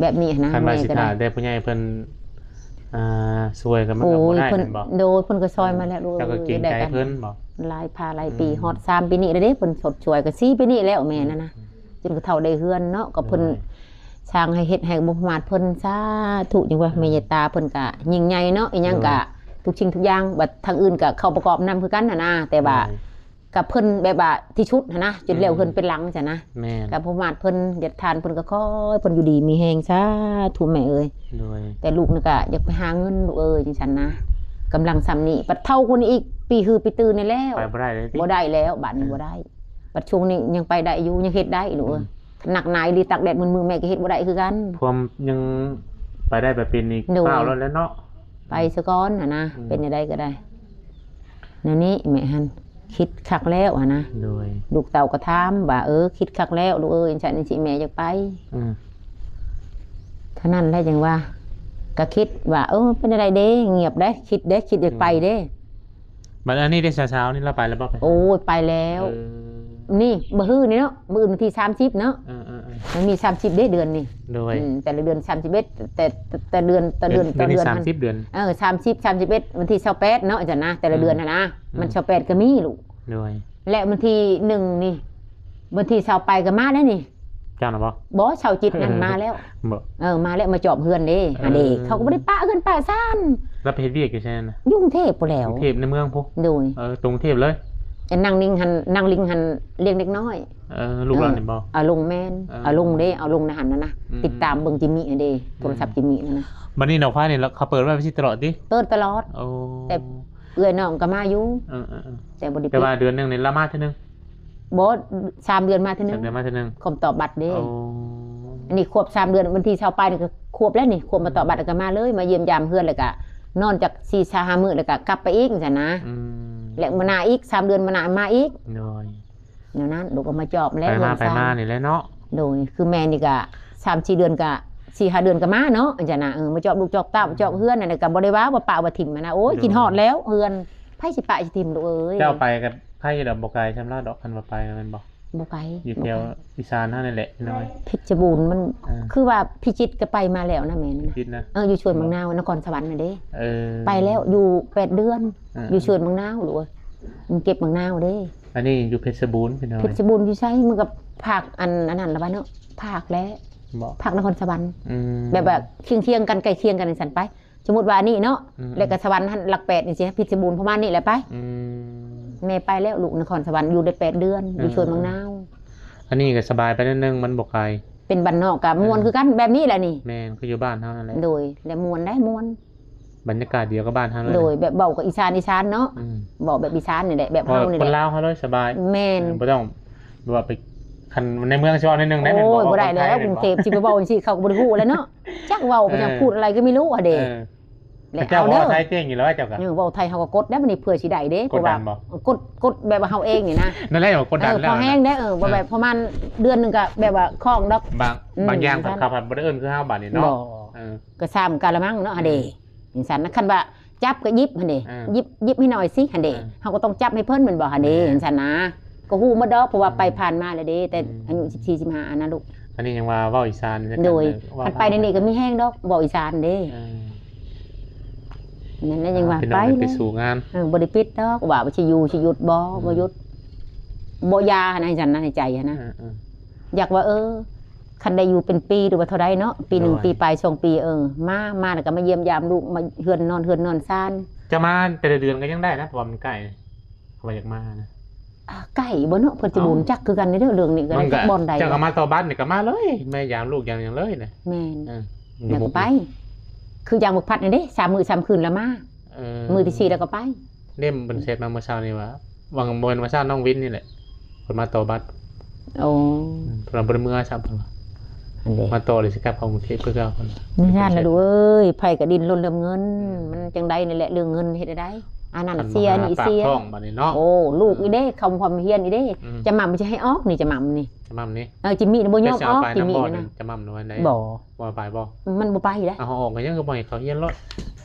ແບບນີ້ຫັ້ນນະ. ຄັນວ່າ ແມ່ ຊິຖ້າໄດ້ຜູ້ໃຫຍ່ເພິ່ນ ອ່າ ຊ່ວຍກໍມັນກໍບໍ່ໄດ້ແມ່ນບໍ່? ໂດຍ ເພິ່ນກໍຊ່ອຍມາແລ້ວ. ເອີ ເຈົ້າກໍເກງໃຈເພິ່ນບໍ່? ຫຼາຍພາຫຼາຍປີ ອືມ ຮອດສາມປີນີ້ແລ້ວເດ້ ເພິ່ນຊົດຊ່ວຍກໍສີ່ປີນີ້ແລ້ວແມ່ນັ້ນນະ. ອືມ ຈົນກະເຖົ້າໄດ້ເຮືອນເນາະ ກໍເພິ່ນ ໂດຍ ສ້າງໃຫ້ເຮັດໃຫ້ ບໍ່ປະໝາດເພິ່ນ. ສາທຸ ຈັ່ງວ່າ ອືມ ເມດຕາເພິ່ນກະຍິ່ງໃຫຍ່ເນາະ ອີ່ຫຍັງກະ ໂດຍ ທຸກສິ່ງທຸກຢ່າງ ບັດທາງອື່ນກະເຂົ້າປະກອບນຳຄືກັນຫັ້ນນະ ແຕ່ວ່າ ໂດຍ ກັບເພິ່ນແບບວ່າທີ່ສຸດຫັ້ນນະ ຈົນແລ້ວ ອືມ ເຮືອນເປັນຫຼັງຊັ້ນນະ. ແມ່ນ ກັບປະໝາດເພິ່ນ ເດັດທານເພິ່ນກໍຂໍໃຫ້ເພິ່ນຢູ່ດີມີແຮງ ສາທຸແມ່ເອີຍ. ໂດຍ ແຕ່ລູກນີ້ກໍຢາກໄປຫາເງິນລູກເອີຍ ຈັ່ງຊັ້ນນະ ກຳລັງຊ່ຳນີ້ ບັດເຖົ້າກວ່ານີ້ອີກ ປີຮືປີຕື່ນນີ້ແລ້ວ ໄປບໍ່ໄດ້ເລີຍຕິ? ບໍ່ໄດ້ແລ້ວ ບາດນີ້ ເອີ ບໍ່ໄດ້. ບັດຊ່ວງນີ້ຍັງໄປໄດ້ຢູ່ ຍັງເຮັດໄດ້ລູກເອີຍ. ອືມ ໜັກໜາອີ່ຫຼີ ຕາກແດດມືດໆ ແມ່ກໍເຮັດບໍ່ໄດ້ຄືກັນ. ຄວາມຍັງໄປໄດ້ໄປເປັນນີ້ ໂດຍ ຟ້າວໂລດແລ້ວເນາະ ໄປຊະກ່ອນຫັ້ນນະ. ອືມ ເປັນຈັ່ງໃດກໍໄດ້ ແນວນີ້ແມ່ຫັ້ນ ຄິດຄັກແລ້ວຫັ້ນນະ. ໂດຍ ລູກເຕົ້າກໍຖາມວ່າ ເອີ ຄິດຄັກແລ້ວລູກເອີຍ ຈັ່ງຊັ້ນຈັ່ງຊີ້ ແມ່ຢາກໄປ. ອືມ ເທົ່ານັ້ນແຫຼະ ຈັ່ງວ່າ ກໍຄິດວ່າ ເອີ ເປັນຈັ່ງໃດເດ້ ງຽບເດ້ ຄິດເດ້ ຄິດຢາກໄປເດ້. ອືມ ບັດອັນນີ້ເດ້ ສາວໆນີ້ລາວໄປແລ້ວບໍ່? ໂອ້ຍ ໄປແລ້ວ. ເອີ ນີ້ມື້ຮືນີ້ເນາະ ມື້ອື່ນວັນທີສາມສິບເນາະ. ເອີໆໆ ມັນມີສາມສິບເດ້ເດືອນນີ້. ໂດຍ ອືມ ແຕ່ລະເດືອນສາມສິບເອັດ ແຕ່ ແຕ່ເດືອນ ແຕ່ເດືອນ ແຕ່ເດືອນ ວັນທີສາມສິບເດືອນ ເອີ ສາມສິບ ສາມສິບເອັດ ວັນທີຊາວແປດເນາະ ຈັ່ງຊັ້ນນະ ແຕ່ລະເດືອນຫັ້ນນະ. ອືມ ມັນຊາວແປດກໍມີລູກ. ໂດຍ ແລະວັນທີໜຶ່ງນີ້ ວັນທີຊາວປາຍກໍມາແລ້ວນີ້. ເຈົ້ານະບໍ່? ບໍ່ ຊາວເຈັດນັ້ນມາແລ້ວ. ບໍ່ ເອີ ມາແລ້ວ ມາຈອບເຮືອນເດ້. ເອີ ຫາເດ້ ເຂົາກໍບໍ່ໄດ້ປະເຮືອນປະຊານ. ລາວໄປເຮັດວຽກຢູ່ໃສນະ? ຢູ່ກຸງເທບພຸ້ນແຫຼ້ວ ກຸງເທບໃນເມືອງພຸ້ນ. ໂດຍ ເອີ ຕົງເທບເລີຍ. ອັນນາງນິງຫັ້ນ ນາງລິງຫັ້ນລ້ຽງເດັກນ້ອຍ. ເອີ ລູກຫຼານນີ້ບໍ່? ເອີ ອາລົງ ແມ່ນ ເອີ ອາລົງເດ້ ອາລົງໃນຫັ້ນນະນະ. ອືມ ຕິດຕາມເບິ່ງຈິມມີເດ້ ອືມ ໂທລະສັບຈິມມີນະນະ. ບັດນີ້ນ້ອງຟ້ານີ້ລາວ ເຂົາເປີດໄວ້ຊິຕະຫຼອດຕິ? ເປີດຕະຫຼອດ. ໂອ້ ແຕ່ເອື້ອຍນ້ອງກໍມາຢູ່. ເອີໆໆ ແຕ່ບໍ່ໄດ້ ແຕ່ວ່າເດືອນໜຶ່ງນີ້ລາວມາເທື່ອໜຶ່ງ. ບໍ່ ສາມເດືອນມາເທື່ອໜຶ່ງ. ສາມເດືອນມາເທື່ອໜຶ່ງ ຄອບຕອບບັດເດ້. ໂອ້ ອັນນີ້ຂວບສາມເດືອນ ວັນທີຊາວປາຍນີ້ກໍຂວບແລ້ວນີ້ ຂວບມາຕອກບັດ ແລ້ວກໍມາເລີຍ ມາຢ້ຽມຢາມເຮືອນ ແລ້ວກໍນອນຈັກສີ່ຫ້າມື້ ແລ້ວກໍກັບໄປອີກຈັ່ງຊັ້ນນະ. ອືມ ແລ້ວມື້ໜ້າອີກສາມເດືອນ ມື້ໜ້າມາອີກ. ໂດຍ ແນວນັ້ນ ລູກກໍມາຈອບແລ້ວ ໄປມາ ເຮືອນຊານ ໄປມານີ້ແຫຼະເນາະ. ໂດຍ ຄືແມ່ນີ້ກໍສາມສີ່ເດືອນ ກໍສີ່ຫ້າເດືອນກໍມາເນາະ ຈັ່ງຊັ້ນນະ. ເອີ ມາຈອບລູກຈອບເຕົ້າ ອືມ ຈອບເຮືອນ ອັນນັ້ນກໍບໍ່ໄດ້ວ່າ ບໍ່ປະບໍ່ຖິ້ມຫັ້ນນະ. ໂອ້ຍ ໂດຍ ຄິດຮອດແລ້ວເຮືອນ ໃຜຊິປະຊິຖິ້ມລູກເອີຍ. ເຈົ້າໄປກັບໃຜດອກ ບໍ່ໄກຊ່ຳລາວດອກ ຄັນວ່າໄປແມ່ນບໍ່? ບໍ່ໄກ ຢູ່ແຖວ ບໍ່ໄກ ອີສານເຮົານີ້ແຫຼະ ນ້ອຍ ເພັດຊະບູນ ມັນ ເອີ ຄືວ່າພິຈິດກໍໄປມາແລ້ວນະ ແມ່ນ ພິຈິດນະ ເອີ ຢູ່ສວນບັກນາວ ນະຄອນສະຫວັນນະເດ້. ເອີ ໄປແລ້ວ ຢູ່ແປດເດືອນ ເອີ ຢູ່ສວນບັກນາວລູກເອີຍ ມັນເກັບບັກນາວເດ້. ອັນນີ້ຢູ່ເພັດຊະບູນພີ່ນ້ອງ ເພັດຊະບູນຢູ່ໃສ? ມັນກໍພາກອັນ ອັນນັ້ນລະວ່າເນາະ ພາກແຫຼະ ບໍ່ ພາກນະຄອນສະຫວັນ. ອືມ ແບບວ່າຄຽງໆກັນ ໃກ້ຄຽງກັນຈັ່ງຊັ້ນໄປ. ສົມມຸດວ່ານີ້ເນາະ ອືມ ແລ້ວກໍສະຫວັນຫັ້ນຫຼັກແປດນີ້ຊິ ເພັດຊະບູນປະມານນີ້ແຫຼະໄປ. ອືມ ແມ່ໄປແລ້ວ ລູກນະຄອນສະຫວັນ ຢູ່ໄດ້ແປດເດືອນ ເອີ ຢູ່ສວນບັກນາວ. ອັນນີ້ກໍສະບາຍໄປໜ້ອຍໜຶ່ງ ມັນບໍ່ໄກ ເປັນບ້ານນອກກໍມ່ວນ ເອີ ຄືກັນ ແບບນີ້ແຫຼະນີ້. ແມ່ນ ຄືຢູ່ບ້ານເຮົານັ້ນແຫຼະ. ໂດຍ ແລ້ວມ່ວນໄດ໋ ມ່ວນ ບັນຍາກາດດຽວກັບບ້ານເຮົາເລີຍ. ໂດຍ ແບບເວົ້າກັບອີສານ ອີສານເນາະ. ອືມ ເວົ້າແບບອີສານນີ້ແຫຼະ ແບບເຮົານີ້ແຫຼະ ຄົນລາວເຮົາເລີຍ ສະບາຍ. ແມ່ນ ເອີ ບໍ່ຕ້ອງແບບວ່າໄປ ຄັນໃນເມືອງຊິເວົ້າໜ້ອຍໜຶ່ງໄດ໋ ແມ່ນບໍ່? ໂອ້ຍ ບໍ່ໄດ້ແລ້ວ ຄົນໄທ ກຸງເທບຊິໄປເວົ້າຈັ່ງຊີ້ ເຂົາກໍບໍ່ໄດ້ຮູ້ແລ້ວເນາະ. ຈັກເວົ້າໄປຈັ່ງ ເອີ ພູດອະໄລກໍໄມ່ຮູ້ຫັ້ນເດ້. ເອີ ແລ້ວເຈົ້າເວົ້າໄທເກັ່ງຢູ່ແລ້ວ ເຈົ້າກໍ ເອີ ເວົ້າໄທເຮົາກໍກົດໄດ້ບັດນີ້ ເພື່ອຊິໄດ້ເດ້. ກົດດັນບໍ່? ກົດ ກົດແບບວ່າເຮົາເອງນີ້ນະ. ນັ້ນແຫຼະ ກົດດັນແລ້ວ ພໍແຮງໄດ້. ເອີ ບໍ່ແບບ ເອີ ປະມານເດືອນໜຶ່ງກໍແບບວ່າຄ່ອງດອກ. ບາງ ອືມ ບາງຢ່າງເຂົາພັດບໍ່ໄດ້ເອີ້ນຄືເຮົາບັດນີ້ເນາະ. ບໍ່ ເອີ ກໍຊ້ຳກະລະມັງເນາະ ອືມ ຫັ້ນເດ້. ຈັ່ງຊັ້ນນະ ຄັນວ່າຈັບກໍຫຍິບຫັ້ນເດ້. ອ່າ ຫຍິບ ຫຍິບໃຫ້ໜ້ອຍຊິຫັ້ນເດ້. ອ່າ ເຮົາກໍຕ້ອງຈັບໃຫ້ເພິ່ນແມ່ນບໍ່ຫັ້ນເດ້? ແມ່ນ ຈັ່ງຊັ້ນນະ ກໍຮູ້ໝົດດອກ ເພາະວ່າ ອືມ ໄປຜ່ານມາແລ້ວເດ້ ແຕ່ ອືມ ອາຍຸສິບສີ່ ສິບຫ້າ ອັນນະລູກ. ອັນນີ້ຍັງວ່າເວົ້າອີສານ ໂດຍ ຄັນໄປໃນນີ້ກໍມີແຮງດອກ ເວົ້າອີສານເດ້. ເອີ ນັ້ນແຫຼະ ຍັງວ່າ ອ່າ ໄປ ໄປສູ້ງານ. ເອີ ບໍ່ໄດ້ປິດດອກ ວ່າຊິຢູ່ ຊິຢຸດບໍ່ ອືມ ບໍ່ຢຸດ ບໍ່ຢ່າຫັ້ນນະ ຈັ່ງຊັ້ນນະ ໃນໃຈຫັ້ນນະ. ເອີ ເອີ ຢາກວ່າ ເອີ ຄັນໄດ້ຢູ່ເປັນປີ ຫຼືວ່າເທົ່າໃດເນາະ ປີໜຶ່ງ ໂດຍ ປີປາຍ ສອງປີ ເອີ ມາ ມາແລ້ວກໍມາຢ້ຽມຢາມລູກ ມາເຮືອນນອນເຮືອນນອນຊານ. ຈະມາແຕ່ລະເດືອນກໍຍັງໄດ້ນະ ເພາະວ່າມັນໃກ້ ເຂົາວ່າຢາກມານະ. ອ່າ ໃກ້ບໍ່ເນາະ ເພິ່ນຊິບໍ່ຮູ້ຈັກຄືກັນເດ້ ເລື່ອງນີ້ກໍໄດ້ ຈັກບ່ອນໃດ. ເຈົ້າກໍມາຕໍ່ບັດນີ້ກໍມາເລີຍ ມາຢາມລູກຢາມຫຍັງເລີຍນະ. ແມ່ນ ເອີ ແລ້ວກໍໄປ ຄືຢ່າງບັກພັດນີ້ເດ້ ສາມມື້ສາມຄືນແລ້ວມາ. ເອີ ມື້ທີສີ່ແລ້ວກໍໄປ. ເດ້ ເພິ່ນແຊັດມາມື້ເຊົ້ານີ້ວ່າ ຫວັງ ບໍ່ແມ່ນມື້ເຊົ້າ ນ້ອງວິນນີ້ແຫຼະ ເພິ່ນມາຕໍ່ບັດ. ໂອ້ ອືມ ເພິ່ນວ່າບໍ່ໄດ້ເມືອຊ້ຳ ເພິ່ນວ່າ ຫັ້ນເດ້ ມາຕໍ່ເລີຍ ຊິກັບເຂົ້າກຸງເທບຄືເກົ່າ ເພິ່ນວ່າ. ນີ້ຫັ້ນລະລູກເອີຍ ໃຜກໍດີ້ນລົນເລື່ອງເງິນ. ອືມ ມັນຈັ່ງໃດນີ້ແຫຼະ ເລື່ອງເງິນເຮັດໃດ ອັນນັ້ນເສຍ ອັນນີ້ເສຍ ປາກທ້ອງບັດນີ້ເນາະ. ໂອ້ ລູກອີກເດ້ ເຂົ້າຮ່ວມຮຽນອີກເດ້. ອືມ ຈະໝ່ຳຊິໃຫ້ອອກນີ້ ຈະໝ່ຳນີ້ ຈະໝ່ຳນີ້. ເອີ ຈິມມີບໍ່ຍອມອອກ ຈິມມີນະ. ຈະໝ່ຳນີ້ໄດ້ບໍ່? ບໍ່ ບໍ່ໄປບໍ່? ມັນບໍ່ໄປໄດ໋. ເອົາເຮົາອອກກໍຍັງຄືບໍ່ໃຫ້ເຂົາຮຽນໂລດ.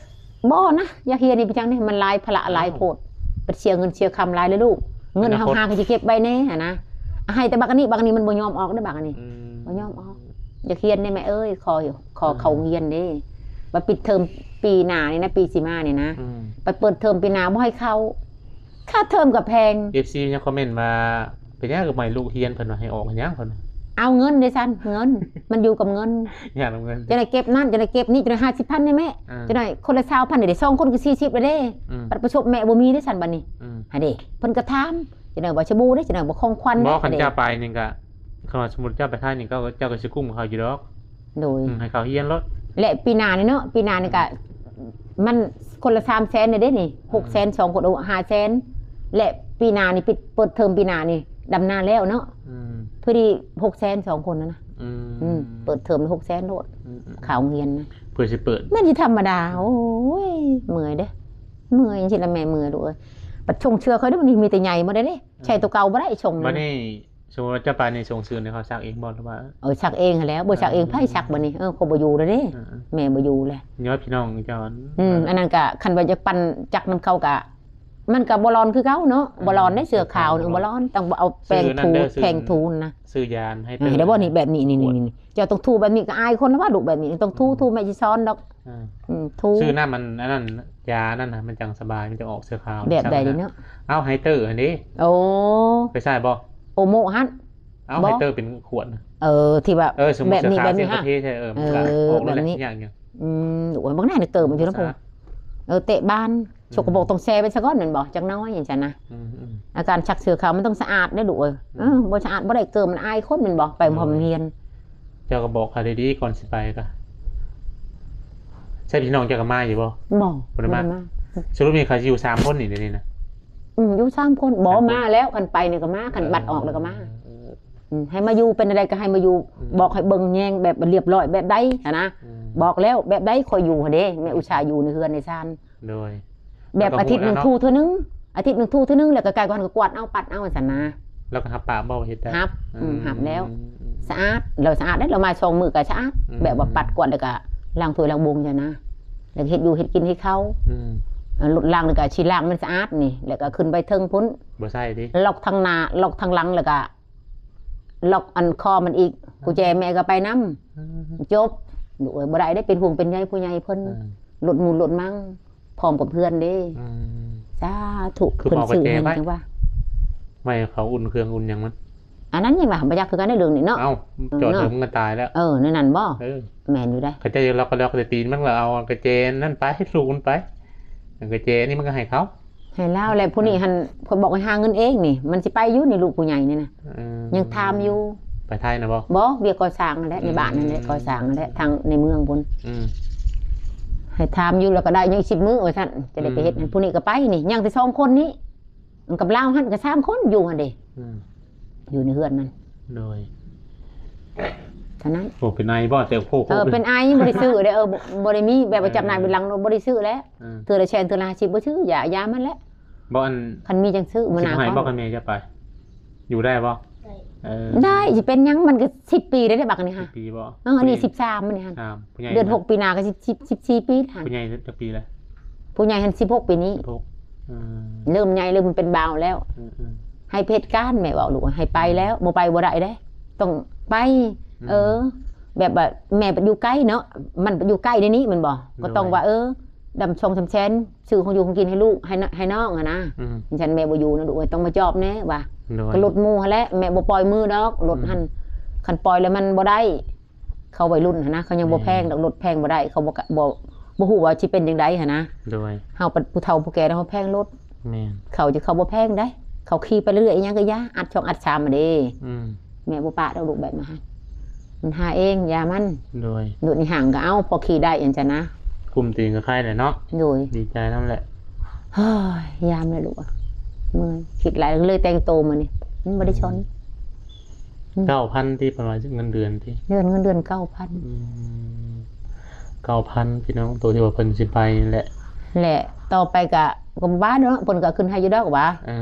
ບໍ່ນະ ຢາກຮຽນນີ້ເປັນຫຍັງນີ້ ມັນຫຼາຍພາລະຫຼາຍໂພດ. ເອົາ ໄປເສຍເງິນເສຍຄຳຫຼາຍເລີຍລູກ. ເງິນເຮົາຫາກໍຊິເກັບໄວ້ແດ່ຫັ້ນນະ. ໃຫ້ແຕ່ບັກອັນນີ້ ບັກອັນນີ້ມັນບໍ່ຍອມອອກເດ້ ບັກອັນນີ້. ອືມ ບໍ່ຍອມອອກ. ຢາກຮຽນເດ້ແມ່ເອີຍ ຂໍ ຂໍເຂົ້າໂຮງຮຽນເດ້. ບັດປິດເທີມປີໜ້ານີ້ນະ ປີຊິມານີ້ນະ. ອືມ ບັດເປີດເທີມປີໜ້າບໍ່ໃຫ້ເຂົ້າ. ຄ່າເທີມກໍແພງ. ເອັຟຊີ ຍັງຄອມເມັນວ່າ ເປັນຫຍັງຄືບໍ່ໃຫ້ລູກຮຽນ ເພິ່ນວ່າໃຫ້ອອກເຮັດຫຍັງ ເພິ່ນວ່າ. ເອົາເງິນເດ້ຊັ້ນ ເງິນ ມັນຢູ່ກັບເງິນ. ຢ້ານເອົາເງິນ. ຈັ່ງໃດເກັບນັ້ນ ຈັ່ງໃດເກັບນີ້ ຈັ່ງໃດຫ້າສິບພັນນີ້ແມ່. ອ່າ ຈັ່ງໃດຄົນລະຊາວພັນເດ້ ສອງຄົນກໍສີ່ສິບແລ້ວເດ້. ອືມ ບັດປະສົບແມ່ບໍ່ມີເດ້ຊັ້ນບັດນີ້. ອືມ ຫັ້ນເດ້ ເພິ່ນກໍຖາມ ຈັ່ງໃດວ່າສະບູເດ້ ຈັ່ງໃດວ່າຂອງຂວັນ. ບໍ່ ຄັນເຈົ້າໄປນີ້ກໍ ຄັນວ່າສົມມຸດເຈົ້າໄປໄທນີ້ ເຂົາ ເຈົ້າກໍຊິກຸ້ມເຂົາຢູ່ດອກ. ໂດຍ ອືມ ໃຫ້ເຂົາຮຽນໂລດ. ແລະປີໜ້ານີ້ເນາະ ປີໜ້ານີ້ກະ ມັນຄົນລະສາມແສນເດ້ນີ້. ອືມ ຫົກແສນ ສອງຄົນ ໂອ້ ຫ້າແສນ. ແລະປີໜ້ານີ້ປິດ ເປີດເທີມປີໜ້ານີ້ ດຳນາແລ້ວເນາະ. ອືມ ພໍດີຫົກແສນ ສອງຄົນນະນະ. ອືມ ອືມ ເປີດເທີມຫົກແສນໂລດ. ອືມໆ ຄ່າໂຮງຮຽນນະ ເພື່ອຊິເປີດ ແມ່ນຊິທຳມະດາ. ໂອ້ຍ ເມື່ອຍເດ້ ເມື່ອຍຈັ່ງຊີ້ລະແມ່ ເມື່ອຍລູກເອີຍ. ບັດຊົງເສື້ອຂ້ອຍເດ້ ບັດນີ້ມີແຕ່ໃຫຍ່ໝົດເດ້. ອືມ ໃສ່ຕົວເກົ່າບໍ່ໄດ້ຊົງ. ບັດນີ້ ສົມມຸດວ່າເຈົ້າໄປນີ້ ຊົງເສື້ອນີ້ເຂົາຊັກເອງບໍ່ ຫຼືວ່າ? ເອີ ຊັກເອງຫັ້ນແຫຼະ ບໍ່ຊັກເອງ ເອີ ໃຜຊັກບັດນີ້? ເອີ ຂ້ອຍບໍ່ຢູ່ແລ້ວເດ້. ເອີໆ ແມ່ບໍ່ຢູ່ແລ້ວ ຍອດພີ່ນ້ອງເຈົ້າ. ອືມ ອັນນັ້ນກະ ຄັນວ່າຈະປັ່ນຈັກນຳເຂົາກະ ມັນກະບໍ່ລອນຄືເກົ່າເນາະ. ເອີ ບໍ່ລອນເດ້ ເສື້ອຂາວນີ້ບໍ່ລອນ. ຕ້ອງເອົາແປງ ຊື້ນັ້ນເດີ ແປງທູນນະ ຊື້ຢາໃຫ້ເຕີ ເອີ ໄດ້ບໍ່ນີ້ ແບບນີ້ ນີ້ ນີ້ ເຈົ້າຕ້ອງຖູແບບນີ້ ກໍອາຍຄົນລະວ່າລູກ ແບບນີ້ຕ້ອງຖູ ຖູ ແມ່ຊິສອນດອກ. ອ່າ ອືມ ຖູ ຊື້ນ້ຳມັນ ອັນນັ້ນ ຢານັ້ນນະ ມັນຈັ່ງສະບາຍ ມັນຈະອອກເສື້ອຂາວ. ແບບໃດເນາະ? ເອົາ ໄຮເຕີຫັ້ນເດ້. ໂອ້ ໄປໃຊ້ບໍ່? ໂອໂມະຫັ້ນ ເອົາ ບໍ່ ໄຮເຕີເປັນຂວດນະ. ເອີ ທີ່ວ່າ ເອີ ສົມມຸດ ແບບນີ້ ເສື້ອຂາວ ແບບນີ້ ເສຍປະເທດ ເອີ ມັນກໍອອກໂລດແຫຼະ. ອືມ ຢ່າງ ອືມ ໂອ້ຍ ບັກນັ້ນເຕີບມັນຢູ່ນຳ ເອີ ເຕະບານ ອືມ ສົກກະປົກ ຕ້ອງແຊ່ໄວ້ສາກ່ອນແມ່ນບໍ່? ຈັກໜ້ອຍຈັ່ງຊັ້ນນະ. ອືມໆ ອາການຊັກເສື້ອຂາວມັນຕ້ອງສະອາດເດ້ລູກເອີຍ. ອືມ ເອີ ບໍ່ສະອາດບໍ່ໄດ້ ເກີບມັນອາຍຄົນແມ່ນບໍ່? ໄປ ໂດຍ ໂຮງຮຽນ ເຈົ້າກໍບອກເຂົາດີໆ ກ່ອນຊິໄປກໍ ໃຊ່ພີ່ນ້ອງເຈົ້າກໍມາຢູ່ບໍ່? ບໍ່ ບໍ່ໄດ້ມາ ບໍ່ໄດ້ມາ. ສະຫຼຸບນີ້ເຂົາຊິຢູ່ສາມຄົນນີ້ ດຽວນີ້ນະ? ອືມ ຢູ່ສາມຄົນ. ບໍ່ ສາມຄົນ ມາແລ້ວ ຄັນໄປນີ້ກໍມາ ຄັນ ເອີ ບັດອອກແລ້ວກໍມາ. ເອີ ອືມ ໃຫ້ມາຢູ່ເປັນໃດກໍໃຫ້ມາຢູ່ ອືມ ບອກໃຫ້ເບິ່ງແຍງແບບລຽບຮ້ອຍແບບໃດຫັ້ນນະ ອືມ ບອກແລ້ວແບບໃດຂ້ອຍຢູ່ຫັ້ນເດ້ ແມ່ອຸດສ່າຢູ່ໃນເຮືອນໃນຊານ ໂດຍ ແບບອາທິດໜຶ່ງຖູເທື່ອໜຶ່ງ ອາທິດໜຶ່ງຖູເທື່ອໜຶ່ງ ແລ້ວກໍກາຍວ່າຫັ້ນກໍກວາດເອົາ ປັດເອົາ ຊັ້ນນະ. ແລ້ວກໍຮັບປາກບໍ່ ເຮັດໄດ້? ຮັບ ອືມ ອືມ ຮັບແລ້ວ ອືມ ສະອາດ ແລ້ວສະອາດເດ້ ລາວມາສອງມື້ກໍສະອາດ ອືມ ແບບວ່າປັດກວາດ ແລ້ວກໍລ້າງຖ້ວຍລ້າງບົງ ຊັ້ນນະ ແລ້ວກໍເຮັດຢູ່ເຮັດກິນໃຫ້ເຂົາ ອືມ ລົດລ້າງ ແລ້ວກໍຊິລ້າງມັນສະອາດນີ້ ແລ້ວກໍຂຶ້ນໄປເທິງພຸ້ນ ບໍ່ໃຊ້ຕິ ລັອກທາງໜ້າ ລັອກທາງຫຼັງ ແລ້ວກໍ ລັອກອັນຄໍມັນອີກ ອືມ ກຸນແຈແມ່ກໍໄປນຳ ອືມ ຈົບ. ລູກເອີຍ ບໍ່ໄດ້ເດ້ ເປັນຫ່ວງເປັນໃຍຜູ້ໃຫຍ່ເພິ່ນ ອືມ ລົດມູນລົດມັງ ພ້ອມກັບເພື່ອນເດ້ ອືມ ສາທຸ ຄື ເພິ່ນຊື້ໃຫ້ ຈັ່ງວ່າ ໄວ້ເຂົາອຸ່ນເຄື່ອງອຸ່ນຫຍັງມັນ ອັນນັ້ນຍັງວ່າບໍ່ຈັກຄືກັນໃນເລື່ອງນີ້ເນາະ. ເອົ້າ ເອີ ຈອດເດີມມັນກໍຕາຍແລ້ວ ເອີ ໃນນັ້ນບໍ່? ເອີ ແມ່ນຢູ່ໄດ໋ ເຂົາເຈົ້າລັອກກໍລັອກ ແຕ່ຕີນມັນກໍເອົາກະແຈນັ້ນໄປ ລູກມັນໄປ ກະແຈນີ້ມັນກໍໃຫ້ເຂົາ ໃຫ້ລາວແຫຼະ ຜູ້ນີ້ຫັ້ນ ເພິ່ນບອກໃຫ້ຫາເງິນເອງນີ້ ມັນຊິໄປຢູ່ນີ້ ລູກຜູ້ໃຫຍ່ນີ້ນະ ເອີ ຍັງຖາມຢູ່ ໄປໄທນະບໍ່? ບໍ່ ວຽກກໍ່ສ້າງນັ້ນແຫຼະ ອືມ ໃນບ້ານນັ້ນແຫຼະ ກໍ່ສ້າງນັ້ນແຫຼະ ທາງໃນເມືອງພຸ້ນ ອືມ ໃຫ້ຖາມຢູ່ ແລ້ວກໍໄດ້ຍັງສິບມື້ວ່າຊັ້ນ ຈະໄດ້ໄປເຮັດ ອືມ ອັນຜູ້ນີ້ກໍໄປນີ້ ຍັງແຕ່ສອງຄົນນີ້ ກັບລາວຫັ້ນກໍສາມຄົນຢູ່ຫັ້ນເດ້ ອືມ ຢູ່ໃນເຮືອນນັ້ນ ໂດຍ ເທົ່ານັ້ນ. ໂອ້ ເປັນໄອບໍ່? ແຕ່ໂຄ ເອີ ໂຄ ເປັນໄອ ບໍ່ໄດ້ຊື້ເດ້ ເອີ ບໍ່ ບໍ່ໄດ້ມີແບບວ່າ ເອີ ຈຳໜ່າຍເປັນລັງ ບໍ່ໄດ້ຊື້ແລ້ວ ເອີ ເທື່ອລະແສນ ເທື່ອລະຫ້າສິບ ບໍ່ຊື້ ຢາ ຢາມັນແຫຼະ ບໍ່ ອັນ ຄັນມີຈັ່ງຊື້ ມື້ໜ້າ ຊິໃຫ້ບໍ່? ຄັນແມ່ຈະໄປ ຢູ່ໄດ້ບໍ່? ໄດ້ ເອີ ໄດ້ ຊິເປັນຫຍັງ ມັນກໍສິບປີແລ້ວເດ້ ບັກນີ້ຫະ ສິບປີບໍ່? ເອີ ອັນນີ້ສິບສາມ ອັນນີ້ຫະ ສາມ ຜູ້ໃຫຍ່ ເດືອນຫົກປີໜ້າກໍສິບ ສິບ ສິບສີ່ປີຫັ້ນ ຜູ້ໃຫຍ່ຈັກປີແລ້ວ? ຜູ້ໃຫຍ່ຫັ້ນສິບຫົກປີນີ້ ສິບຫົກ ອືມ ເລີ່ມໃຫຍ່ ເລີ່ມເປັນບ່າວແລ້ວ ອືມໆ ໃຫ້ໄປເຮັດການ ແມ່ເວົ້າລູກ ໃຫ້ໄປແລ້ວ ອືມ ບໍ່ໄປບໍ່ໄດ້ເດ້ ຕ້ອງໄປ ອືມ ເອີ ແບບວ່າແມ່ໄປຢູ່ໄກເນາະ ມັນໄປຢູ່ໄກໃນນີ້ແມ່ນບໍ່? ໂດຍ ກໍຕ້ອງວ່າ ເອີ ດຳສອງສາມແສນ ຊື້ຂອງຢູ່ຂອງກິນໃຫ້ລູກ ໃຫ້ນ- ໃຫ້ນ້ອງຫັ້ນນະ ອືມ ຈັ່ງຊັ້ນແມ່ບໍ່ຢູ່ນະລູກເອີຍ ຕ້ອງມາຈອບແດ່ວ່າ ໂດຍ ກໍລົດໝູ່ຫັ້ນແຫຼະ ແມ່ບໍ່ປ່ອຍມືດອກ ລົດ ອືມ ຫັ້ນ ຄັນປ່ອຍແລ້ວມັນບໍ່ໄດ້ ເຂົາໄວລຸ້ນຫັ້ນນະ ເຂົາຍັງບໍ່ແພງດອກ ແມ່ນ ລົດແພງບໍ່ໄດ້ ເຂົາບໍ່ກະ ບໍ່ ບໍ່ຮູ້ວ່າຊິເປັນຈັ່ງໃດຫັ້ນນະ ໂດຍ ເຮົາປັດຜູ້ເຖົ້າຜູ້ແກ່ ເຮົາແພງລົດ ແມ່ນ ເຂົາຈະ ເຂົາບໍ່ແພງໃດ ເຂົາຂີ່ໄປເລື້ອຍໆ ອີຫຍັງກໍຢ່າ ອັດສອງອັດສາມມາເດ້ ອືມ ແມ່ບໍ່ປະດອກລູກແບບມາຫັ້ນ ມັນຫາເອງ ຢ່າມັນ ໂດຍ ໂດດນີ້ຫ່າງກໍເອົາ ພໍຂີ່ໄດ້ ອັນຊັ້ນນະ ກຸ້ມຕີນກໍໄຄແຫຼະເນາະ ໂດຍ ດີໃຈນຳແຫຼະ ເຮີ້ຍ ຍາມແລ້ວລູກ ເມື່ອຍ ຄິດຫຼາຍ ເລີຍແຕ່ງໂຕມື້ນີ້ ມັນບໍ່ໄດ້ສອນ ອືມ ອືມ ເກົ້າພັນຕິ ເພິ່ນວ່າເງິນເດືອນຕິ ເດືອນ ເງິນເດືອນເກົ້າພັນ ອືມ ເກົ້າພັນ ພີ່ນ້ອງ ໂຕທີ່ວ່າເພິ່ນຊິໄປນີ້ແຫຼະ ແຫຼະ ຕໍ່ໄປກະ ກໍບໍ່ວ່າເນາະ ເພິ່ນກໍຂຶ້ນໃຫ້ຢູ່ດອກວ່າ ເອີ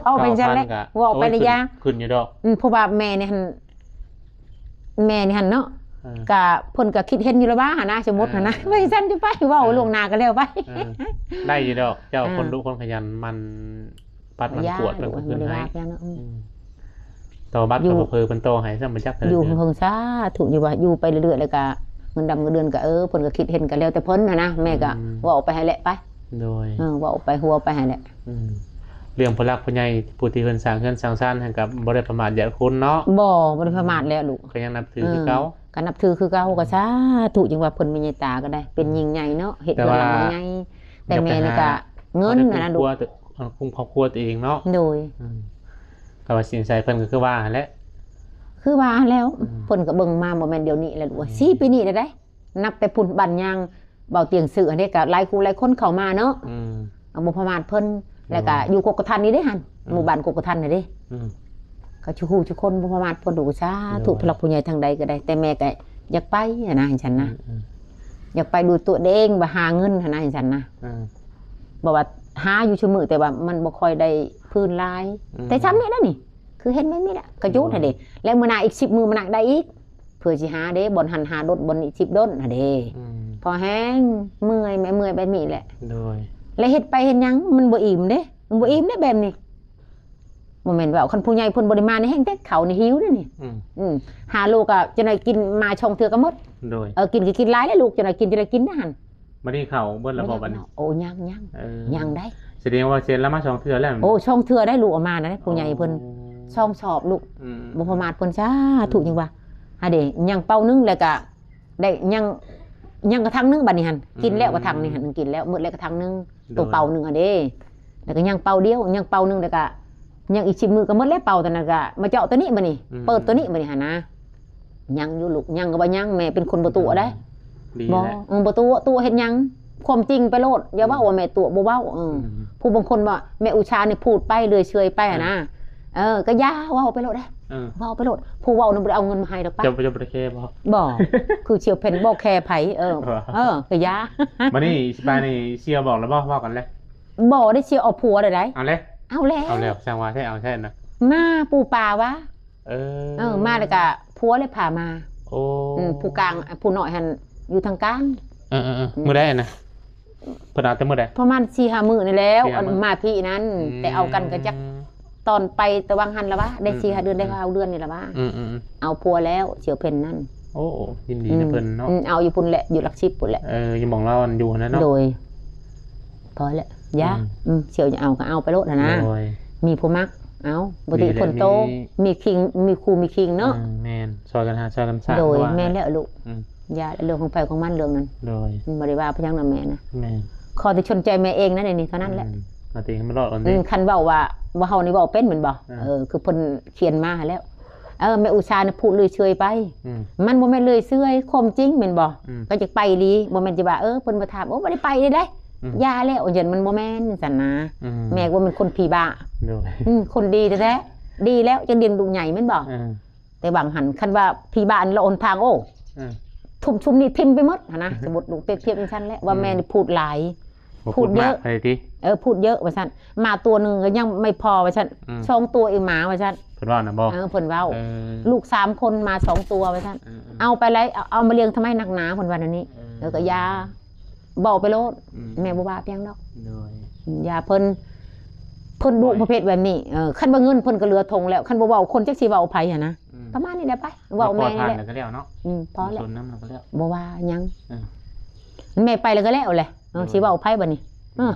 ເວົ້າໄປຊັ້ນແຫຼະ ເກົ້າພັນກະ ເວົ້າໄປໃນຢ່າງ ໂອ້ຍ ຂຶ້ນ ຂຶ້ນຢູ່ດອກ ອືມ ເພາະວ່າແມ່ນີ້ຫັ້ນ ແມ່ນີ້ຫັ້ນເນາະ ເອີ ກະເພິ່ນກະຄິດເຫັນຢູ່ແລ້ວວ່າຫັ້ນນະ ສົມມຸດຫັ້ນນະ ເອີ ວ່າຊັ້ນ ຈະໄປເວົ້າ ເອີ ລ່ວງໜ້າກໍແລ້ວໄປ ເອີ ໄດ້ຢູ່ດອກ ເຈົ້າ ເອີ ຄົນດຸຄົນຂະຫຍັນ ມັນ ປັດມັນກວດ ເພິ່ນກໍຄືນໃຫ້ ອືມ ຕໍ່ບັດກໍບໍ່ເພີເພິ່ນຕໍ່ໃຫ້ຊ້ຳ ບໍ່ຈັກເທື່ອ ຢູ່ເພິ່ນສາທຸຢູ່ວ່າ ຢູ່ໄປເລື້ອຍໆ ແລ້ວກໍເງິນດຳເງິນເດືອນກໍ ເອີ ເພິ່ນກໍຄິດເຫັນກໍແລ້ວແຕ່ເພິ່ນຫັ້ນນະ ແມ່ກໍ ອືມ ເວົ້າໄປຫັ້ນແຫຼະໄປ ໂດຍ ເອີ ເວົ້າໄປຫົວໄປຫັ້ນແຫຼະ ອືມ ເລື່ອງຜູ້ຫຼັກຜູ້ໃຫຍ່ ຜູ້ທີ່ເພິ່ນສ້າງເຮືອນສ້າງຊານຫັ້ນກໍບໍ່ໄດ້ປະໝາດຢາດຄົນເນາະ ບໍ່ ບໍ່ໄດ້ປະໝາດແລ້ວລູກ ກໍຍັງນັບຖືຄືເກົ່າ ເອີ ກໍນັບຖືຄືເກົ່າ ອືມ ກໍສາທຸ ຈັ່ງວ່າເພິ່ນມີເມດຕາກໍໄດ້ ເປັນ ອືມ ຍິ່ງໃຫຍ່ເນາະ ເຮັດເຮືອນຫຼັງໃຫຍ່ ແຕ່ແມ່ນີ້ກໍເງິນຫັ້ນນະລູກ ຄອບຄົວຕົວເອງເນາະ ໂດຍ ອືມ ກໍວ່າສິນໃສ່ເພິ່ນກໍຄືວ່າຫັ້ນແຫຼະ ຄືວ່າແລ້ວ ອືມ ເພິ່ນກໍເບິ່ງມາບໍ່ແມ່ນດຽວນີ້ແຫຼະລູກ ອືມ ສີ່ປີນີ້ແຫຼະເດ້ ນັບແຕ່ພຸ້ນ ບ້ານຍາງເບົາຕຽງຊື່ຫັ້ນເດ້ ກໍຫຼາຍຄູ່ຫຼາຍຄົນເຂົ້າມາເນາະ ອືມ ເອົາ ບໍ່ປະໝາດເພິ່ນ ແລ້ວກໍ ອືມ ຢູ່ກົກກະທັນນີ້ເດ້ຫັ້ນ ອືມ ໝູ່ບ້ານກົກກະທັນນີ້ເດ້ ອືມ ກໍສູ່ຄູ່ສູ່ຄົນ ບໍ່ປະໝາດເພິ່ນ ໂດຍ ສາທຸ ໂດຍ ຜູ້ຫຼັກຜູ້ໃຫຍ່ທາງໃດກໍໄດ້ ແຕ່ແມ່ກໍຢາກໄປຫັ້ນນະ ຈັ່ງຊັ້ນນະ ອືມ ຢາກໄປດ້ວຍຕົວເອງ ວ່າຫາເງິນຫັ້ນນະ ຈັ່ງຊັ້ນນະ ອືມ ບໍ່ວ່າຫາຢູ່ຊຸມື້ ແຕ່ວ່າມັນບໍ່ຄ່ອຍໄດ້ພື້ນຫຼາຍ ອືມ ແຕ່ຊ່ຳນີ້ແຫຼະນີ້ ຄືເຫັນແມ່ນນີ້ແຫຼະ ກະຢູ່ຫັ້ນເດ້ ອືມ ແລ້ວມື້ໜ້າອີກສິບມື້ ມານັ່ງໄດ້ອີກ ເພື່ອຊິຫາເດ້ ບ່ອນຫັ້ນຫ້າດົນ ບ່ອນນີ້ສິບດົນຫັ້ນເດ້ ອືມ ພໍແຮງ ເມື່ອຍ ແມ່ເມື່ອຍແບບນີ້ແຫຼະ ໂດຍ ແລ້ວເຮັດໄປເຮັດຫຍັງ ມັນບໍ່ອີ່ມເດ້ ມັນບໍ່ອີ່ມເດ້ແບບນີ້ ບໍ່ແມ່ນເວົ້າ ຄັນຜູ້ໃຫຍ່ເພິ່ນບໍ່ໄດ້ມານີ້ ແຮ່ງແຕ່ເຂົ້ານີ້ຫິວເດ້ນີ້ ອືມ ອືມ ຫ້າໂລກໍຈະໜ້ອຍກິນມາຊ່ອງເທື່ອກໍໝົດ ໂດຍ ເອີ ກິນກໍກິນຫຼາຍແລ້ວລູກ ຈະໜ້ອຍກິນ ຈະໜ້ອຍກິນນະຫັ້ນ ບັດນີ້ເຂົ້າເບິດແລ້ວບໍ່ບັດນີ້? ໂອ້ ຍັງ ຍັງ ເອີ ຍັງໄດ໋ ສະແດງວ່າເຊັນລະມາສອງເທື່ອແລ້ວ ໂອ້ ສອງເທື່ອໄດ໋ລູກ ເອົາມານະ ຜູ້ໃຫຍ່ເພິ່ນ ໂອ້ ສອງສອບລູກ ອືມ ບໍ່ປະໝາດເພິ່ນ ສາທຸ ອືມ ຍັງວ່າ ຫາເດ້ ຍັງເປົາໜຶ່ງ ແລ້ວກະໄດ້ ຍັງ ຍັງກະຖັງໜຶ່ງ ບັດນີ້ຫັ້ນ ອືມ ກິນແລ້ວກະຖັງນີ້ຫັ້ນ ກິນແລ້ວ ໝົດແລ້ວກະຖັງໜຶ່ງ ໂດຍ ໂຕເປົາໜຶ່ງຫັ້ນເດ້ ແລ້ວກະຍັງເປົາດຽວ ຍັງເປົາໜຶ່ງ ແລ້ວກະຍັງອີກສິບມື້ກະໝົດແລ້ວ ເປົາໂຕນັ້ນກະມາເຈາະໂຕນີ້ ບັດນີ້ ອືມ ເປີດໂຕນີ້ ບັດນີ້ຫັ້ນນະ ຍັງຢູ່ລູກ ຍັງກໍວ່າຍັງ ແມ່ເປັນຄົນບໍ່ຕົວະໄດ໋ ອືມ ດີແຫຼະ ບໍ່ຕົວະ ຕົວະເຮັດຫຍັງ ຄວາມຈິງໄປໂລດ ຢ່າເວົ້າ ອືມ ວ່າແມ່ຕົວະ ບໍ່ເວົ້າ ເອີ ອືມ ຜູ້ບາງຄົນວ່າແມ່ອຸດສານີ້ ພູດໄປເລື້ອຍເຊື່ອຍໄປຫັ້ນນະ ອ່າ ເອີ ກໍຢ່າເວົ້າໄປໂລດເດ້ ເອີ ເວົ້າໄປໂລດ ຜູ້ເວົ້ານັ້ນບໍ່ໄດ້ເອົາເງິນມາໃຫ້ດອກປະ. ເຈົ້າ ເຈົ້າບໍ່ໄດ້ແຄບໍ່? ບໍ່ ຄືສ່ຽວເພັນບໍ່ແຄໃຜ. ເອີ ເອີ ກະຢ່າ. ບັດນີ້ຊິໄປນີ້ສ່ຽວບອກແລ້ວບໍ່? ເວົ້າກັນແລ້ວ? ບໍ່ໄດ້ ສ່ຽວເອົາຜົວແລ້ວໃດ໋. ເອົາແລ້ວ ເອົາແລ້ວ ເອົາແລ້ວ ຊ່າງວ່າແທ້ ເອົາແທ້ນະ. ມາປູ່ປາວະ. ເອີ ເອີ ມາແລ້ວກະຜົວເລີຍພາມາ. ໂອ້ ອືມ ຜູ້ກາງ ຜູ້ນ້ອຍຫັ້ນຢູ່ທາງກາງ. ເອີໆໆ ອືມ ມື້ໃດນະ? ເພິ່ນເອົາແຕ່ມື້ໃດ? ປະມານສີ່ຫ້າມື້ນີ້ແລ້ວ. ສີ່ຫ້າມື້ ອັນມາພີ້ນັ້ນ. ອືມ ແຕ່ເອົາກັນກະຈັກຕອນໄປແຕ່ຫວ່າງຫັ້ນລະວະ ໄດ້ ອືມ ສີ່ຫ້າເດືອນ ໄດ້ ອືມ ຫ້າເດືອນນີ້ລະວະ. ອືມໆໆ ເອົາຜົວແລ້ວສ່ຽວເພັນນັ້ນ. ໂອ້ ຍິນດີນຳເພິ່ນເນາະ. ອືມ ເອົາຢູ່ພຸ້ນແຫຼະ ຢູ່ຫຼັກສິບພຸ້ນແຫຼະ. ເອີ ຢູ່ໝ່ອງລາວອັນຢູ່ຫັ້ນນະເນາະ. ໂດຍ ພໍແລ້ວ ຢ່າ. ອືມ ອືມ ສ່ຽວຈະເອົາກະເອົາໄປໂລດຫັ້ນນະ. ໂດຍ ມີຜູ້ມັກ ເອົາ ບໍ່ຕິ ມີແຫຼະ ຄົນໂຕ ມີ ມີຄິງ ມີຄູ່ມີຄິງເນາະ. ອືມ ແມ່ນ ຊ່ອຍກັນຫາ ຊ່ອຍກັນສ້າງ. ໂດຍ ວ່າ ແມ່ນແລ້ວລູກ. ອືມ ຢ່າ ເລື່ອງຂອງໃຜຂອງມັນເລື່ອງນັ້ນ. ໂດຍ ມັນບໍ່ໄດ້ວ່າໄປຫຍັງນຳແມ່ນະ. ແມ່ນ ຂໍແຕ່ຊົນໃຈແມ່ເອງນັ້ນນີ້ ເທົ່ານັ້ນແຫຼະ. ອືມ ເຮົາຕິໃຫ້ມັນລອດ ອືມ ຄັນເວົ້າວ່າ ວ່າເຮົານີ້ເວົ້າເປັນແມ່ນບໍ່? ເອີ ເອີ ຄືເພິ່ນຂຽນມາຫັ້ນແຫຼະ. ເອີ ແມ່ອຸດສານະ ພູດເລື້ອຍເຊື່ອຍໄປ. ອືມ ມັນບໍ່ແມ່ນເລື້ອຍເຊື່ອຍ ຄວາມຈິງແມ່ນບໍ່? ອືມ ກໍຈະໄປອີ່ຫຼີ ບໍ່ແມ່ນຈະວ່າ ເອີ ເພິ່ນມາຖາມ ໂອ້ ບໍ່ໄດ້ໄປເດ້ ອືມ ຢ່າແລ້ວ ຈັ່ງຊັ້ນມັນບໍ່ແມ່ນຈັ່ງຊັ້ນນະ. ອືມ ແມ່ກໍບໍ່ແມ່ນຄົນຜີບ້າ. ໂດຍ ອືມ ຄົນດີແທ້ໆ ດີແລ້ວ ຈັ່ງດຽນລູກໃຫຍ່ແມ່ນບໍ່? ເອີ ແຕ່ຫວ່າງຫັ້ນ ຄັນວ່າຜີບ້າອັນເລາະຫົນທາງ ໂອ້ ເອີ ທຸ່ມຊຸມນີ້ຖິ້ມໄປໝົດຫັ້ນນະ. ອືມ ສົມມຸດລູກປຽບທຽບຈັ່ງຊັ້ນແຫຼະ ວ່າ ອືມ ແມ່ນີ້ພູດຫຼາຍ ບໍ່ ພູດເຍີະ ເອີ ພູດເຍີະວ່າຊັ້ນ. ມາຕົວໜຶ່ງກໍຍັງບໍ່ພໍວ່າຊັ້ນ ອືມ ສອງຕົວອີກໝາວ່າຊັ້ນ. ເພິ່ນເວົ້ານະບໍ່? ເອີ ເພິ່ນເວົ້າ ເອີ ລູກສາມຄົນ ໝາສອງຕົວວ່າຊັ້ນ. ເອີໆ ເອົາໄປຫຼາຍ ເອົາ ເອົາມາລ້ຽງທຳໄມໜັກໜາ ເພິ່ນວ່າແນວນີ້. ເອີ ເອີ ກໍຢ່າ ເວົ້າໄປໂລດ. ອືມ ແມ່ບໍ່ວ່າພຽງດອກ. ໂດຍ ຢ່າເພິ່ນ ເພິ່ນດຸປະເພດແບບນີ້. ເອີ ຄັນວ່າເງິນເພິ່ນກໍເຫຼືອຖົງແລ້ວ ຄັນບໍ່ເວົ້າຄົນຈັກຊິເວົ້າໃຜຫັ້ນນະ. ອືມ ປະມານນີ້ແຫຼະ ໄປ ເວົ້າແມ່ນີ້ແຫຼະ ພໍແລ້ວ ບໍ່ສົນນຳແລ້ວ ບໍ່ວ່າຫຍັງ. ເອີ ແມ່ໄປແລ້ວກໍແລ້ວແຫຼະ. ເອີ ໂດຍ ຊິເວົ້າໃຜບັດນີ້? ອືມ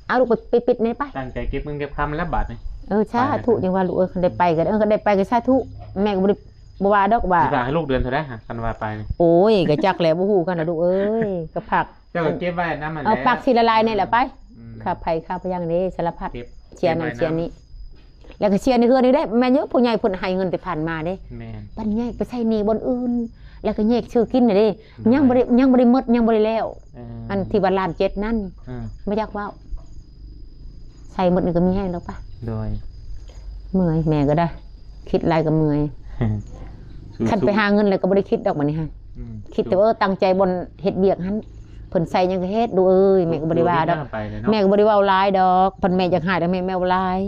ເອົາລູກໄປ ໄປປິດນີ້ໄປ ຕັ້ງໃຈເກັບເງິນເກັບຄຳແລ້ວບາດນີ້. ເອີ ສາທຸ ຈັ່ງວ່າລູກເອີຍ ຄັນໄດ້ໄປກໍໄດ້ ເອີ ຄັນໄດ້ໄປກໍສາທຸ. ແມ່ກໍບໍ່ໄດ້ ບໍ່ວ່າດອກວ່າ ຊິຝາກໃຫ້ລູກເດືອນເທົ່າໃດຫະ ຄັນວ່າໄປ? ໂອ້ຍ ກໍຈັກແຫຼະ ບໍ່ຮູ້ຄືກັນລະລູກເອີຍ. ກໍຝາກ ເຈົ້າກໍເກັບໄວ້ນຳຫັ້ນແຫຼະ ເອົາຝາກທີລະລາຍນີ້ແຫຼະໄປ. ອືມ ຄ່າໄຟຄ່າພະຍັງເດ້ ສາລະພັດ ເກັບ ເສຍນັ້ນເສຍນີ້ ແລ້ວກໍເສຍໃນເຮືອນນີ້ເດ້. ແມ່ນຢູ່ ຜູ້ໃຫຍ່ເພິ່ນໃຫ້ເງິນແຕ່ຜ່ານມາເດ້. ແມ່ນ ບັດນີ້ໄປໃຊ້ໜີ້ບ່ອນອື່ນ ແລ້ວກໍແຍກຊື້ກິນນະເດ້. ໂດຍ ຍັງບໍ່ໄດ້ ຍັງບໍ່ໄດ້ໝົດ ຍັງບໍ່ໄດ້ແລ້ວ. ເອີ ອັນທີ່ວ່າລ້ານເຈັດນັ້ນ ເອີ ບໍ່ຢາກເວົ້າ ໃຊ້ໝົດນີ້ກໍມີແຮງດອກປະ. ໂດຍ ເມື່ອຍ ແມ່ກໍໄດ້ ຄິດຫຼາຍກໍເມື່ອຍ. ສູ້ໆ ຄັນໄປຫາເງິນແລ້ວກໍບໍ່ໄດ້ຄິດດອກບັດນີ້ຫັ້ນ. ອືມ ຄິດແຕ່ວ່າ ເອີ ຕັ້ງໃຈບ່ອນເຮັດວຽກຫັ້ນ ເພິ່ນໃສ່ຫຍັງກໍເຮັດ ລູກເອີຍ. ແມ່ກໍບໍ່ໄດ້ວ່າດອກ ແມ່ກໍບໍ່ໄດ້ເວົ້າຫຼາຍດອກ. ຄັນແມ່ຢາກຮ້າຍແລ້ວແມ່ ແມ່ເວົ້າຫຼາຍ.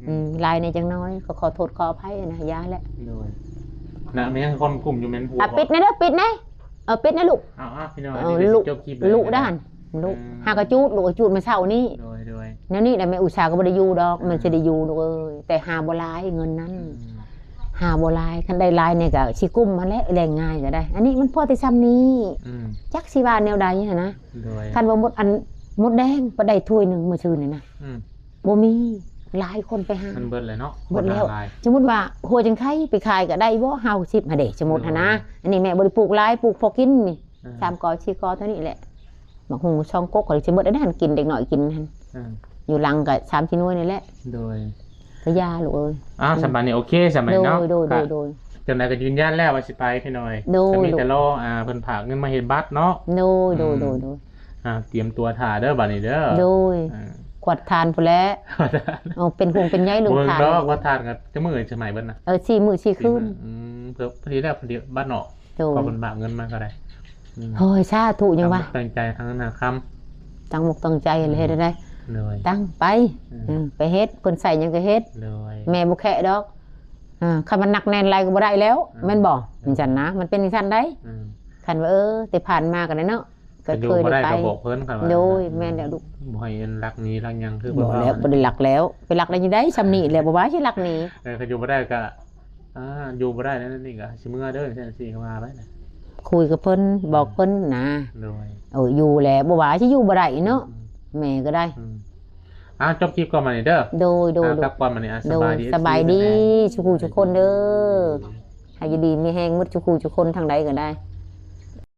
ອືມ ອືມ ຫຼາຍແດ່ຈັກໜ້ອຍ ຂໍ ຂໍໂທດຂໍອະໄພນະ ຢ່າແຫຼະ. ໂດຍ ນະ ແມ່ຍັງຄວາມກຸ້ມຢູ່ແມ່ນຜົວ. ອ່ະ ປິດແດ່ເດີ ປິດແດ່. ເອີ ປິດແດ່ລູກ. ເອົາໆ ພີ່ນ້ອງ ເອີ ນີ້ກໍຊິຈົບຄລິບແລ້ວ ລູກດ້ານ ລູກ ເອີ ຫາກະຈູດ ລູກກະຈູດມາເຊົ້ານີ້. ໂດຍໆ ແນວນີ້ແຫຼະ ແມ່ອຸດສາກໍບໍ່ໄດ້ຢູ່ດອກ. ອືມ ມັນຊິໄດ້ຢູ່ລູກເອີຍ ແຕ່ຫາບໍ່ຫຼາຍເງິນນັ້ນ. ອືມ ຫາບໍ່ຫຼາຍ ຄັນໄດ້ຫຼາຍນີ້ກໍຊິກຸ້ມຫັ້ນແຫຼະ ແລງງາຍກໍໄດ້. ອັນນີ້ມັນພໍແຕ່ຊ່ຳນີ້. ອືມ ຈັກຊິວ່າແນວໃດຫັ້ນນະ. ໂດຍ ຄັນວ່າໝົດ ອັນ ໝົດແດງ ປານໃດຖ້ວຍໜຶ່ງມື້ຊືນນີ້ນະ. ອືມ ບໍ່ມີ ຫຼາຍຄົນໄປຫາ ມັນເບິດແລ້ວເນາະ ເບິດແລ້ວ. ຄົນຫາຫຼາຍ ສົມມຸດວ່າຫົວຈັ່ງໄຄໄປຂາຍກໍໄດ້ບໍ່ ຫ້າຫົກສິບຫັ້ນເດ້ ສົມມຸດຫັ້ນນະ. ໂດຍ ອັນນີ້ແມ່ບໍ່ໄດ້ປູກຫຼາຍ ປູກພໍກິນນີ້ ເອີ ສາມກໍສີ່ກໍເທົ່ານີ້ແຫຼະ. ໝາກຫຸ່ງສອງກົກກໍຊິເບິດອັນນັ້ນ ກິນເດັກນ້ອຍກິນຫັ້ນ. ເອີ ຢູ່ຫຼັງກໍສາມສີ່ໜ່ວຍນີ້ແຫຼະ. ໂດຍ ກໍຢ່າລູກເອີຍ. ອ້າວ ສະບາຍນີ້ໂອເຄ ສະບາຍເນາະ. ໂດຍໆ ໂດຍໆ ຈັ່ງໃດກໍຢືນຢັນແລ້ວວ່າຊິໄປພີ່ນ້ອງ. ໂດຍ ກໍມີແຕ່ລໍ ອ່າ ເພິ່ນຝາກເງິນມາເຮັດບັດເນາະ. ໂດຍໆ ອືມ ໂດຍໆ ອ່າ ຕຽມຕົວຖ້າເດີບາດນີ້ເດີ. ໂດຍ ອ່າ ກວາດທານພຸ້ນແຫຼະ. ເອົາ ເປັນຫ່ວງເປັນໃຍເລື່ອງທານ. ບໍ່ເບິ່ງດອກ ກວາດທານກໍຈັກມື້ຊິໃໝ່ເບິດນະ? ເອີ ສີ່ມື້ສີ່ຄືນ. ອືມ ເພື່ອ ພໍດີແລ້ວ ພໍດີບັດເນາະ. ໂດຍ ເພາະເພິ່ນຝາກເງິນມາກໍໄດ້. ອືມ ໂອ້ຍ ສາທຸ ຍັງວ່າ ຕັ້ງໃຈທາງໜ້າຄຳ ຕັ້ງອົກຕັ້ງໃຈ ອືມ ເຮັດໄດ້. ໂດຍ ຕັ້ງໄປ. ອືມ ເອີ ໄປເຮັດ ເພິ່ນໃສ່ຫຍັງກໍເຮັດ. ໂດຍ ແມ່ບໍ່ແຄດອກ. ອ່າ ຄັນມັນໜັກແໜ້ນຫຼາຍກໍບໍ່ໄດ້ແລ້ວ. ອືມ ແມ່ນບໍ່? ໂດຍ ຈັ່ງຊັ້ນນະ ມັນເປັນຈັ່ງຊັ້ນໃດ. ອືມ ຄັນວ່າ ເອີ ແຕ່ຜ່ານມາກໍໄດ້ເນາະ ກໍເຄີຍໄດ້ໄປ. ຢູ່ບໍ່ໄດ້ກໍບອກເພິ່ນ ຄັນວ່າ ໂດຍ ແມ່ນແລ້ວລູກ. ບໍ່ໃຫ້ລັກໜີລັກຫຍັງຄືເພິ່ນວ່າ. ບໍ່ແລ້ວ ບໍ່ໄດ້ລັກແລ້ວ ໄປລັກໄດ້ຈັ່ງໃດ ຊ່ຳນີ້ແຫຼະ ບໍ່ວ່າຊິລັກໜີ. ເອີ ຄັນຢູ່ບໍ່ໄດ້ກໍ ອ່າ ຢູ່ບໍ່ໄດ້ແລ້ວນີ້ກໍຊິເມືອເດີ ຈັ່ງຊີ້ກໍວ່າໄປນະ. ຄຸຍກັບເພິ່ນ ອືມ ບອກເພິ່ນນະ. ໂດຍ ເອີ ຢູ່ແຫຼະ ບໍ່ວ່າຊິຢູ່ບໍ່ໄດ້ເນາະ. ອືມ ແມ່ກໍໄດ້. ອືມ ອ້າວ ຈົບຄລິບກ່ອນບາດນີ້ເດີ. ໂດຍໆໆ ອ່າ ພັກຜ່ອນບາດນີ້. ອ່າ ໂດຍ ສະບາຍດີ ສະບາຍດີ ສຸຂູສຸຄົນເດີ. ໃຫ້ຢູ່ດີມີແຮງໝົດສຸຂູສຸຄົນ ທາງໃດກໍໄດ້.